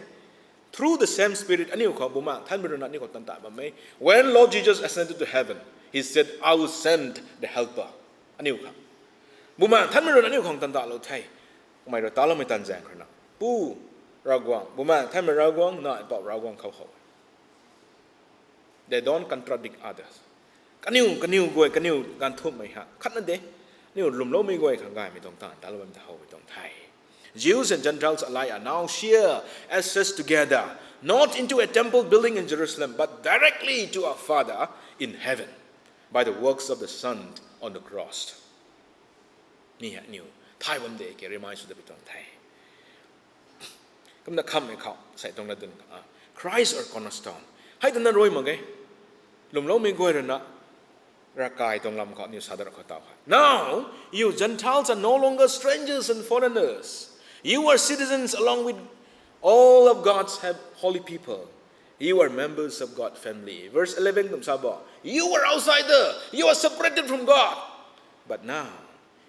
Through the same Spirit, aniu khou Bumaengh Nthanmei rui na aniu khou taanv ta bam e. When Lord Jesus ascended to heaven, he said, I will send the Helper. Aniu khang Bumaengh Nthanmei rui na aniu khang taanv talou the. Kamei rui taloumei taanv zaeng rui na, Pu Ravguangc, Bumaengh Nthanmei Ravguangc, Nac Mpouh Ravguangc khou how. They don't contradict others. Kaniw, kaniw guay, kaniw ganv thumhmei ha khatna de. Aniu lwmloumei guay khang gaymei tuang taanv talou bam ta how pi tuang the. Jews and Gentiles alike are now share access together, not into a temple building in Jerusalem, but directly to our Father in heaven by the works of the Son on the cross. Mi hei aniu thay bam de ke remind sw da pi tuang the. Kumna khammei khou sei tuang latdyn, Christ our cornerstone. Hei twna rui mak ge. Lwmloumei guay rui na ravkai tuang lam khou aniu sa da ra khou taw hei, now you Gentiles are no longer strangers and foreigners. You are citizens along with all of God's holy people. You are members of God's family. Verse eleven kum sa bo, you were outsider. You are separated from God. But now,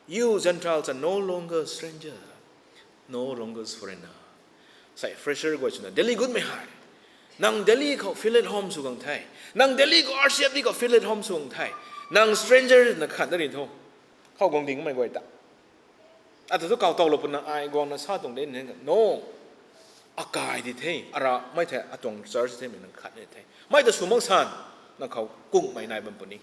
you Gentiles are no longer stranger, no longer foreigner. Sei fresher guay swna Delhi gutmei hei, nang Delhi khou feel at home sw gang the. Nang Delhi khou R C F D khou feel at home sw gang the. Nang stranger na khat na ri tho. Khou guang dingmei guay ta, ata thu kaw towlou puna ai guangna sa tuang de ni no. Akai di the, ara mei the, atuang church themei nang khat ni the. Mei ta sw mak san, nang khou kungmei nai bam puni.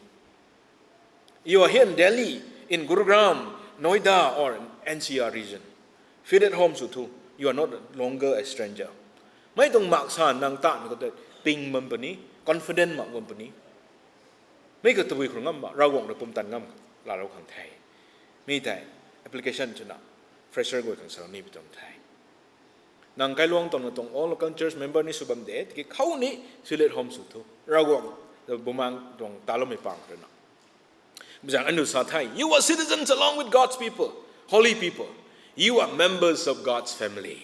You are here in Delhi, in Gurugram, Noida, or N C R region. Feel at home sw thu. You are not longer a stranger. Mei tuang mak sa nang tanmei khou tei ping bam puni, confident mak bam puni. Mei khou tabui khou ngam ba, Ravguangc rui pumtan ngam laalou khang the. Mi tei application twna fresher guay khang salou ni pi tuang the. Nang kailuang tuang na tuang all local church member ni sw bam de, tiki khou ni feel at home sw thu. Ravguangc, bumaeng tuang taloumei pang rui na. Bzang anu sa the, you are citizens along with God's people, holy people. You are members of God's family.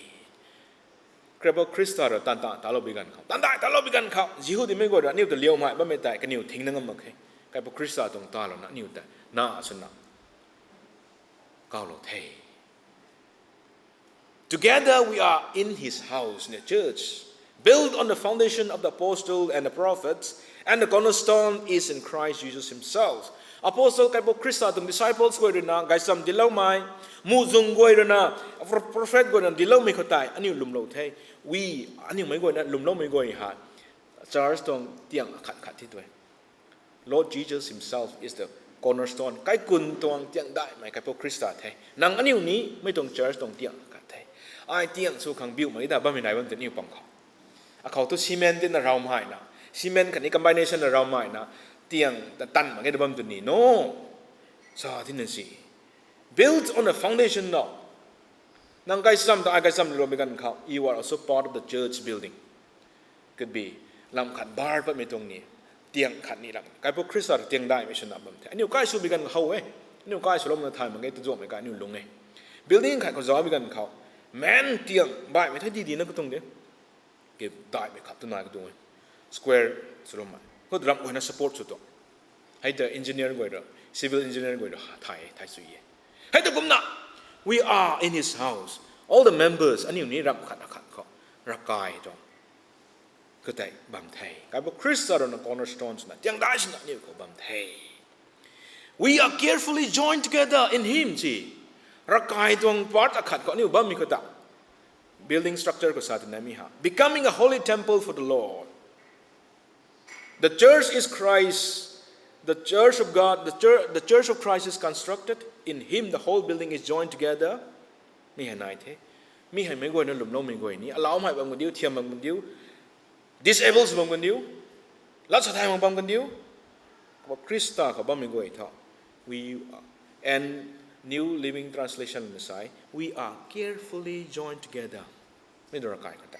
Kaipu Khrista rui tan ta talou bi ganv khou, tan ta talou bi ganv khou, Jihudimei guay rui aniu ta liaumei bammei tei kaniw thing na ngam mak khe. Kaipu Khrista tuang talouna aniu tei na swna kaulou the. Together we are in his house, in the church, built on the foundation of the apostle and the prophets, and the cornerstone is in Christ Jesus himself. Apostle kaipu Khrista tuang disciples guay rui na gaychamv dincloumei, muhzwng guay rui na, prophet guay rui na dincloumei khou tei aniu lwmlou the. We, aniu mei guay na lwmloumei guay hei church tuang tiang akhat khat the twe. Lord Jesus himself is the cornerstone. Kaikun tuang tiang daihmei kaipu Khrista the. Nang aniu ni mei tuang church tuang tiang khat the. Ai tiang sw khang biumei ta bammei nai bam tei aniu pang khou. Akhou tu cement tina rawmei na, cement khatni combination na rawmei na, tiang ta tan mak ge ta bam tu ni no. Sa tina si. Built on a foundation now. Nang gaychamv ta ai gaychamv lou bi ganv khou, you are also part of the church building. Could be, lam khat bar patmei tuang ni, tiang khat ni lam. Kaipu Khrista tiang daihmei swna bam the. Aniu kai sw bi ganv how e. Aniu kai swloumei na thay mak ge tu zuanmei kai aniu lung e. Building khat khou zauc bi ganv khou, main tiang baihmei the di di na katuang de. Ke daihmei khat tu nai katuang e. Square swloumei khou ramh guayna support sw tuang. Hei ta engineer guay rui, civil engineer guay rui thay, thay sw e. Hei ta kumna, we are in his house. All the members, aniu ni ramh khat akhat khou ravkai tuang khou tei bam the. Kaipu Khrista rui na cornerstone swna, tiang daih swna aniu khou bam the. We are carefully joined together in him, si. Ravkai tuang part akhat khou aniu bammei khou ta, building structure khou sa tina mi ha. Becoming a holy temple for the Lord. The church is Christ, the church of God, the church, the church of Christ is constructed. In him the whole building is joined together. Mi hei nai the. Mi hei mei guayna lwmloumei guay ni, alaumei bam kandiu, thiam bam kandiu, disabled bam kandiu, lat sa thay mak bam kandiu, Kaipu Khrista khou bammei guay tho. We, and New Living Translation na sa e, we are carefully joined together. Mi tu ravkai khou ta.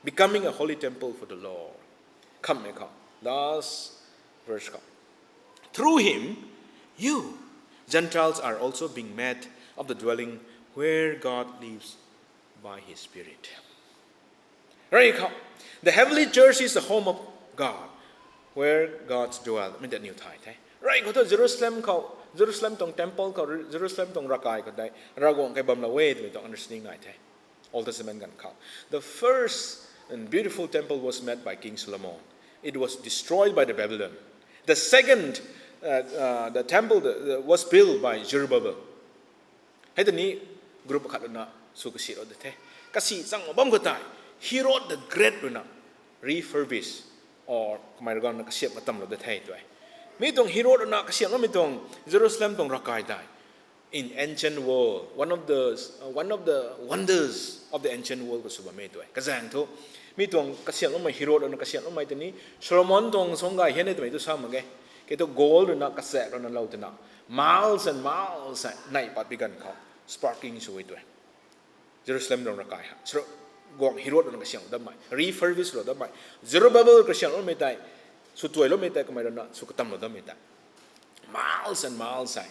Becoming a holy temple for the Lord. Khamhmei khou, last verse khou. Through him, you, Gentiles, are also being made of the dwelling where God lives by his Spirit. Rey khou, the heavenly church is the home of God, where God's dwell. Mi ta aniu thay the. Rey khou thu Jerusalem khou, Jerusalem tuang temple khou, Jerusalem tuang ravkai khou tei Ravguangc kai bamlou e twmei tuang understanding nai the. Old Testament ganv khou, the first and beautiful temple was made by King Solomon. It was destroyed by the Babylon. The second, uh, uh, the temple, the, the, was built by Zerubbabel. Hei ta ni group khat rui na sw kasiamhlou de the. Kasi chang bam khou tei, Herod the Great rui na refurbish, or kamei rui ganv na kasiamh katamlou de the twe. Mi tuang Herod rui na kasiamhloumei tuang Jerusalem tuang ravkai tei, in ancient world, one of the, uh, one of the wonders of the ancient world khou sw bammei twe. Kazaeng thu, mi tuang kasiamhloumei Herod rui na kasiamhloumei tei ni, Solomon tuang suang gay hian e twmei tu sa mak ge. Kei thu gold rui na kachaek rui na lou twna, miles and miles neih pat bi ganv khou sparkling sw e twe. Jerusalem tuang ravkai ha. Sw, guangc Herod rui na kasiamhlou dammei, refurbish lou dammei, Zerubbabel kasiamhloumei tei, sw tuailoumei tei, kamei rui na sw katamlou dammei tei, miles and miles hei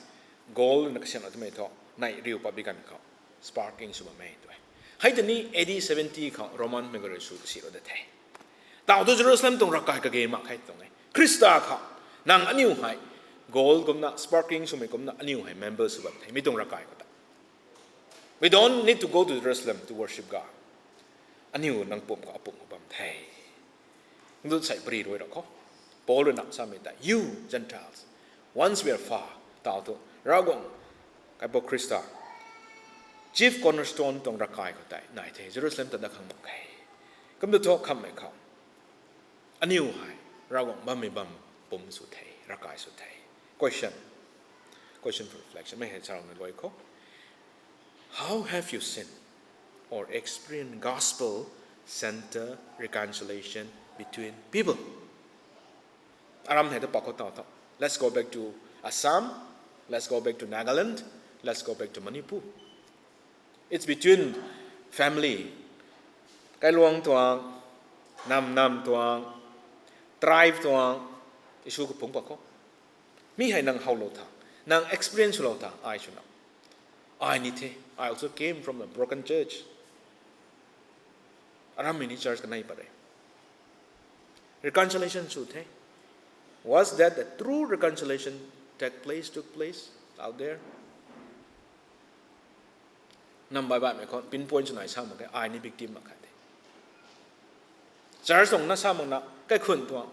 gold rui na kasiamhlou twmei thu, neih riu pat bi ganv khou sparkling sw bammei twe. Hei ta ni A D seventy khou Romanmei guay rui sw kasiamhlou de the. Tau tu Jerusalem tuang ravkai kage mak khe tuang e. Khrista khou, nang aniu hei, gold kumna, sparkling swmei kumna, aniu hei member sw bam the, mi tuang ravkai khou ta. We don't need to go to Jerusalem to worship God. Aniu nang pum khou, apum khou bam the. Ndut sei pari rui ra khou, Paul rui na samei tei, you Gentiles, once we are far, tau tu, Ravguangc, Kaipu Khrista, chief cornerstone tuang ravkai khou tei nai the, Jerusalem ta dat khang mak khe. Kum tu thu khamhmei khou, aniu hei Ravguangc bammei bam pum sw the, ravkai sw the. Question, question for reflection. Mei hei charang na luai khou, how have you sinned? or experience gospel center reconciliation between people. Aram hei ta pak khou tau tho. Let's go back to Assam. Let's go back to Nagaland. Let's go back to Manipur. It's between family. Kailuang tuang, nam nam tuang, tribe tuang, issue kaphungc pak khou. Mi hei nang howlou tha, nang experience lou tha, ai swna. Ai ni the, I also came from a broken church. Aram mini church kanei pat re. Reconciliation sw the. Was that a true reconciliation take place, took place out there? Nam bai baihmei khou pinpoint swna ai sa mak khe, ai ni victim mak khat the. Church tuang na sa makna, kaikhunc tuang,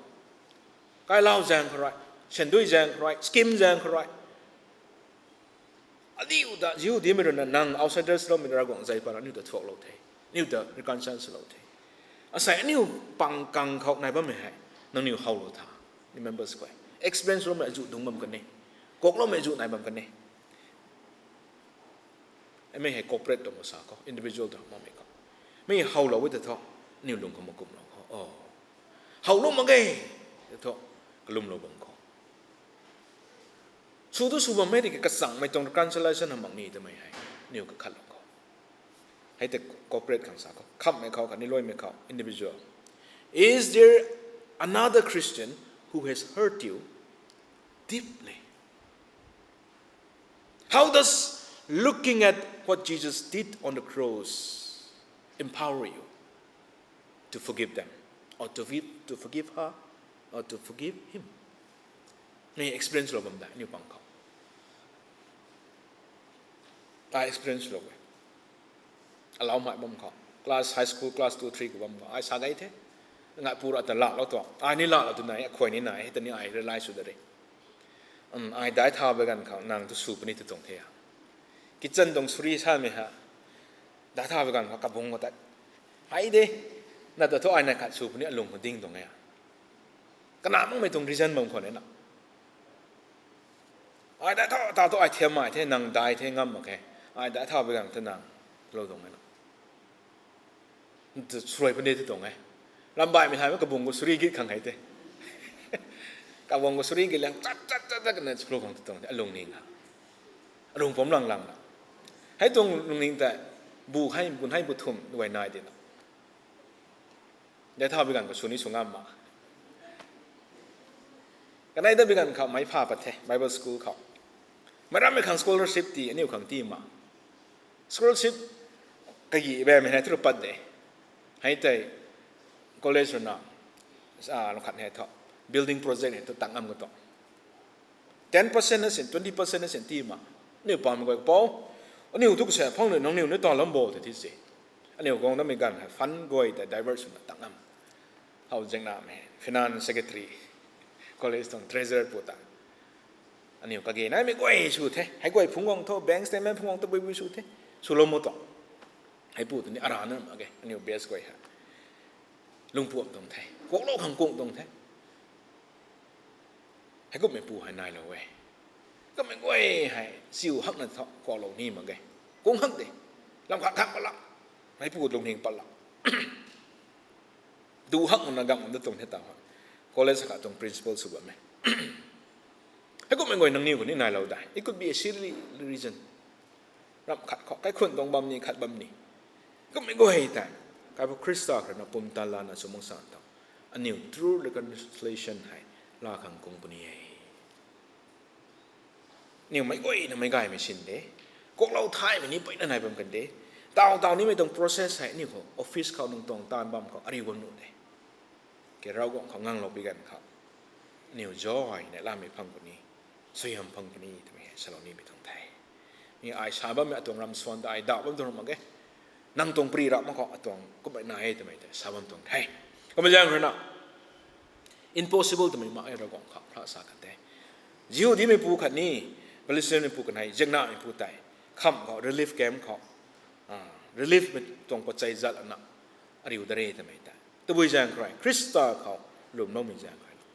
kailau zaeng khou rui, sandui zaeng khou rui, scheme zaeng khou rui, aniu ta Jihudimei ruina nang outsiders loumei Ravguangc zai pana aniu ta thuaklou the, aniu ta reconcile swlou the. Asei aniu pang kang khou nai bammei hei nangniw howlou tha, ni members khou experience loumei azuh dungc bam kan e, kuakloumei azuh nai bam kan e. Mei hei corporate tuang sa khou, individual tuang makmei khou, mi howlou e ta thu, aniu lung khou makumlou khou, o, howlou mak ge ta thu, kalumlou bam khou, sw tu sw bammei tiki kachangmei tuang reconciliation hamh mak ni twmei hei aniu kakhatlou khou, hei tei corporate khang sa khou, khamhmei khou khatni luaimei khou individual. Is there another Christian who has hurt you deeply? How does looking at what Jesus did on the cross empower you to forgive them, or to forgive, to forgive her, or to forgive him? Ni experience lou bam da, aniu pang khou. Ai experience lou e. Alau mai bam khou, class, high school class two, three khou bam khou, ai sa gay the. Ngai pu ra ta laalou tuang, ai ni laalou tu nai, akhuay ni nai, hei ta ni ai realize sw da re. Ai daic thau bei ganv khou nang tu sw puni tu tuang the a. Kitchen tuang suri samei ha, daic thau bei ganv khou kabung khou ta, hei de, na ta thu ai na khat sw puni alung khou ding tuang e a. Kana makmei tuang reason bam khwan e na. Ai daic thau ta thu ai thiammei the, nang daic the ngam mak khe. Ai daic thau bei ganv thu nang lou tuang e na. Sw rui puni tu tuang e. Rambaihmei thaymei kabung khou suri git khang hei te. Kabung khou suri git liang chat chat chat chat kana sw lou khang tu tuang the, alungning ha. Alung pumc lang lang na. Hei tuang lungning tei, bu hei, bun hei bu thumh guay nai di na. Daic thau bi ganv khou sw ni sw ngam ma. Kanei ta bi ganv khou meic pha pat the, Bible school khou. Meic rammei khang scholarship ti, aniu khang ti ma. Scholarship kagi bammei hei thu pat de. Hei tei college rui na, a, lung khat hei thu, building project hei thu tang ngam ka tuang. Ten percent na sin, twenty percent na sin ti ma. Aniu pamei guay pou, aniu thu kasa phang rui nangniw ni ta lam bo tei thi se. Aniu guang damei ganv hei fund guay tei divert swna tang ngam. Hou zaengnamei finance secretary, college tuang treasurer pu ta, aniu kage naimei guay sw the, hei guay phungc guang thu, bank statement phungc guang thu, bui bui sw the. Swlou mu tuang. Hei pu tu ni arana mak ge, aniu base guay hei lungpuam tuang the, kuaklou khang kung tuang the. Heikumhmei pu hei nailou e. Kumhmei guay hei chiu hakna thu kuaklou ni mak ge. Kung hak de. Lam khat khat pat la. Meic pu lungning pat la. Du hakna gam da tuang the ta hei. College khat tuang principal sw bam e. Heikumhmei guay nangniw khou ni nailou dai. It could be a silly reason. Ram khat khou, kaikhunc tuang bam ni, khat bam ni. Kumhmei guay tei, Kaipu Khrista khou rui na pumtan lana sw mak san tho, aniu true reconciliation hei laa khang kung puni e. Aniu meic guayna meic gaymei sin de. Kuaklou thaymei ni peyna nai bam kan de. Taw taw nimei tuang process hei aniu khou office khou nung tuang taanv bam khou ariu bam nuh de. Khe Ravguangc khou nganglou pi ganv khou, aniu joy neihlamei phang puni, suaihiam phang puni twmei hei salou nimei tuang the. Mi ai sa bammei atuang ram swan ta ai dauh bam tuang ram mak ge. Nang tuang pri rap mak khou atuang kumhmei nai e twmei tei sa bam tuang the. Kumhmei zaeng rui na, impossible twmei mak e Ravguangc khou, kha sa kan the. Jihudimei pu khatni Palestinianmei pu kanei, ziangnamei pu tei, khamh khou, relief camp khou, a, relief mei tuang pachei zat lana, ariu da re twmei tei. Tabui zaeng khou rui, Khrista khou lwmloumei zaeng khou rui na.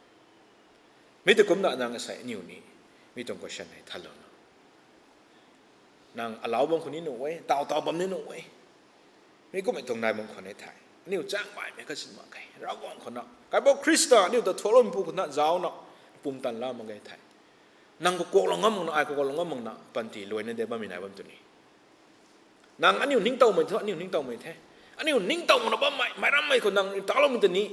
Mi ta kumna nang asei aniu ni, mi tuang question hei thanlou na. Nang alau bam khou ni nuh e, taw taw bam ni nuh e. Mi kummei tuang nai bam khwan e thei, aniu chaeng baihmei khat sin mak khe. Ravguangc khou na, Kaipouc Khrista aniu ta thuakloumei pu khou na zaucna, pumtan la mak ge thei, nang khou kuaklou ngam makna, ai khou kuaklou ngam makna panty luaina de bammei nai bam tw ni. Nang aniu ningtowmei thu, aniu ningtowmei the. Aniu ningtow makna bammei, meic rammei khou nang taloumei tw ni.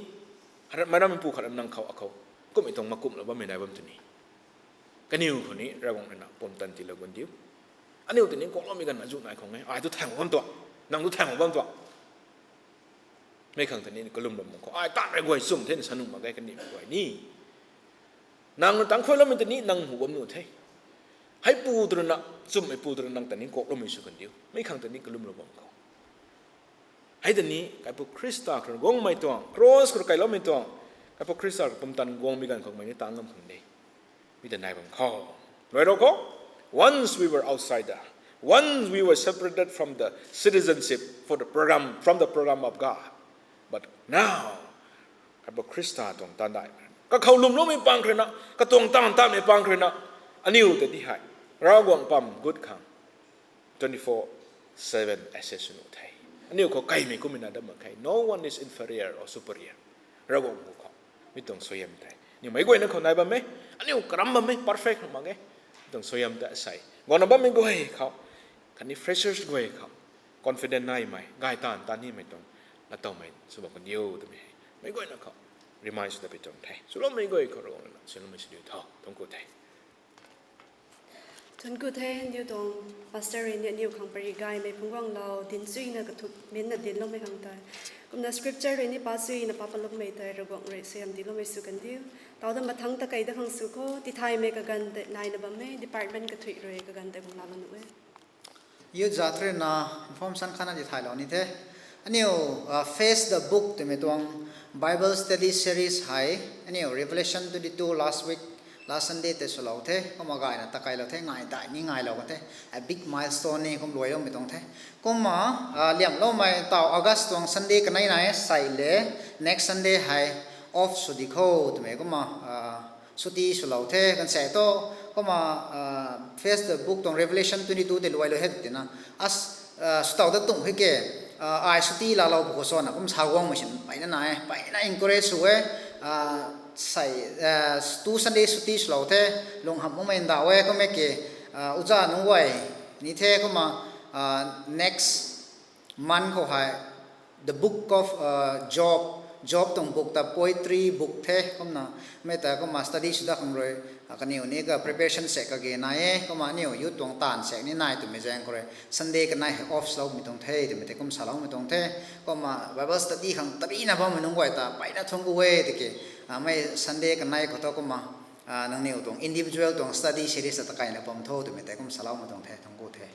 Meic rammei pu khat nang khou akhou kummei tuang makumhlou bammei nai bam tw ni. Kaniw khou ni Ravguangc rui na pumtan tiilou kan diu. Aniu tini kuakloumei ganv azuh nai khang e. Ai thu thaeng bam tuang, nang thu thaeng bam tuang. Mei khang tini kalum bam khou ai taanv rui guay chum the na sa nuh mak ge kaniw guay ni. Nang tangc khuailoumei tini nang hu bam nuh the. Heipu tw rui na, chumhmei pu tw rui nang tini kuakloumei sw kan diu. Mei khang tini kalumlou bam khou. Hei tini Kaipouc Khrista khou guangmei tuang, cross khou kailoumei tuang, Kaipouc Khrista khou pumtan guangmei ganv khou mei ni tang ngam khang de. Mi ta nai bam khou, luai rou khou, once we were outsider, once we were separated from the citizenship for the program, from the program of God, but now, Kaipouc Khrista tuang taanv dai, kakhou lwmloumei pang khou rui na, katuang taanv tatmei pang khou rui na, aniu ta di hei Ravguangc pam gut khang twenty-four seven access sw nuh the. Aniu khou kaimei kummei na dam mak khe. No one is inferior or superior. Ravguangc hu khou mi tuang suaihiam tei aniu meic guayna khou nai bam e. Aniu karam bam e, perfect mak ge. Mi tuang suaihiam ta sei guangna bammei guay khou, khatni freshers guay khou, confident naimei, gay taanv tat nimei tuang latowmei sw bam kan diu twmei hei meic guayna khou remind sw da pi tuang the. Swloumei guay khou Ravguangc rui na sinloumei sw diu tho. Thuanc ku the. Thuanc ku the. Aniu tuang pastor rui ni aniu khang pary gaymei phungc guanglou dinc chuyna kathumh minna dincloumei khang tei, kumna scripture rui ni pa chuyna pa palummei tei Ravguangc rui suaihiam tiiloumei sw kan diu. Tau da mathangc ta kei da khang sw khou tithaymei kaganv tei naina bam e, department kathuic rui kaganv tei guang laalou nuh e. Youth zaat rui na information khatna tithaylou ni the. Aniu Face the Book twmei tuang Bible study series hei aniu Revelation twenty-two last week, last Sunday tei swlou the. Kumna gayna ta kailou the, ngai dai ni ngailou kan the. A big milestone ni kum luailoumei tuang the. Kumna liamloumei tau August tuang Sunday kanei nai sei le, next Sunday hei off sw di khou twmei kumna chuti swlou the kan se thu. Kumna Face the Book tuang Revelation twenty-two tei luailou he twna, as swtow dat tuang hei ke, ai chuti laalou pw khou swna kum sa guangmei sin peyna nai e, peyna encourage sw e. Sei two Sunday chuti swlou the, lung hamh makmei ndauh e. Kummei ke uza nunc guay ni the. Kumna next month khou hei The Book of Job, Job tuang book ta poetry book the. Kumna mei ta kumna study sw dat khang rui kaniw ni ka preparation sek kage nai e. Kumna aniu youth tuang taanv sek ni nai twmei zaeng khou rui Sunday kanei hei off swloumei tuang the twmei tei kum saloumei tuang the. Kumna Bible study khang tarina bammei nunc guay ta peyna thuanc ku e tiki, mei Sunday kanei khou thu kumna nangniw tuang individual tuang study series ta kaina bam tho twmei tei kum saloumei tuang the. Thuanc ku the.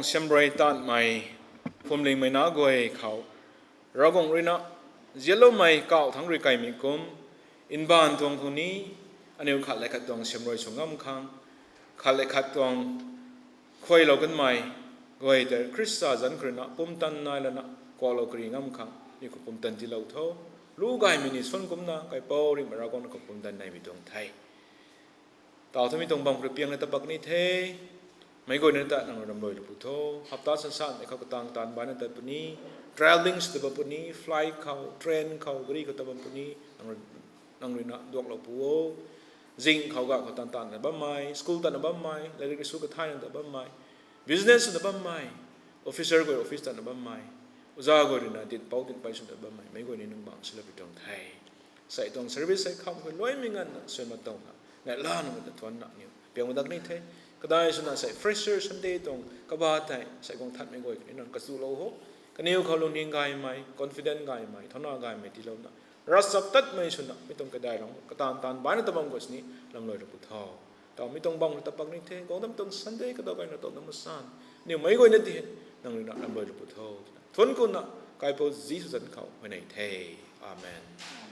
Siamruai taanmei, phuamlingmei na guay khou, Ravguangc rui na, zianloumei kauh thangc rui kaimei kum, mbaanv tuang khou ni, aniu khat lev khat tuang siamruai sw ngam khang, khat lev khat tuang khuaylou kanmei guay tei Khrista zanc khou rui na pumtan nai lana kuaklou kari ngam khang, aniu khou pumtan tiilou tho. Lu gaymei ni swan kumcna kaipouc ringhmei Ravguangc khou pumtan neimei tuang the. Tau thumei tuang bam khou rui piangna ta pak ni the. Meic guayna ta nang rui ramlui lou pu tho. Hapta sansanmei khou katang taanv baina tat puni, travelling sw ta bam puni, flight khou, train khou, gari khou ta bam puni, nang rui, nang rui na duaklou pu o. Zing khou ga khou taanv taanvna bammei, school tatna bammei, lairik sw kathaina ta bammei, business swna bammei, officer guay office tatna bammei, oja guay rui na dinhpouc dinhpey swna bammei, meic guay ni nang bangc silou pi tuang the. Sei tuang service sei kham khou luaimei nganvna suan mak towna, neihla nunc ta thuanna aniu piangma dak ni the. Kadai swna sei Fresher Sunday tuang kabah tei sei guang thatmei guay kaniw nang kachulou ho. Kaniw khou lungning gaymei, confident gaymei, thauna gaymei tiilouna, ravchaptatmei swna mi tuang kadai rang kataanv taanv baina ta bam khou sini ramlui lou pu tho. Tau mi tuang bam khou ta pak ni the, guang dam tuang Sunday kadaw gayna tuang dam masan, aniu meic guayna ti hei nang rui na ramlui lou pu tho. Thuanc kuna, kaipouc Jisu zanc khou huayney the. Amen.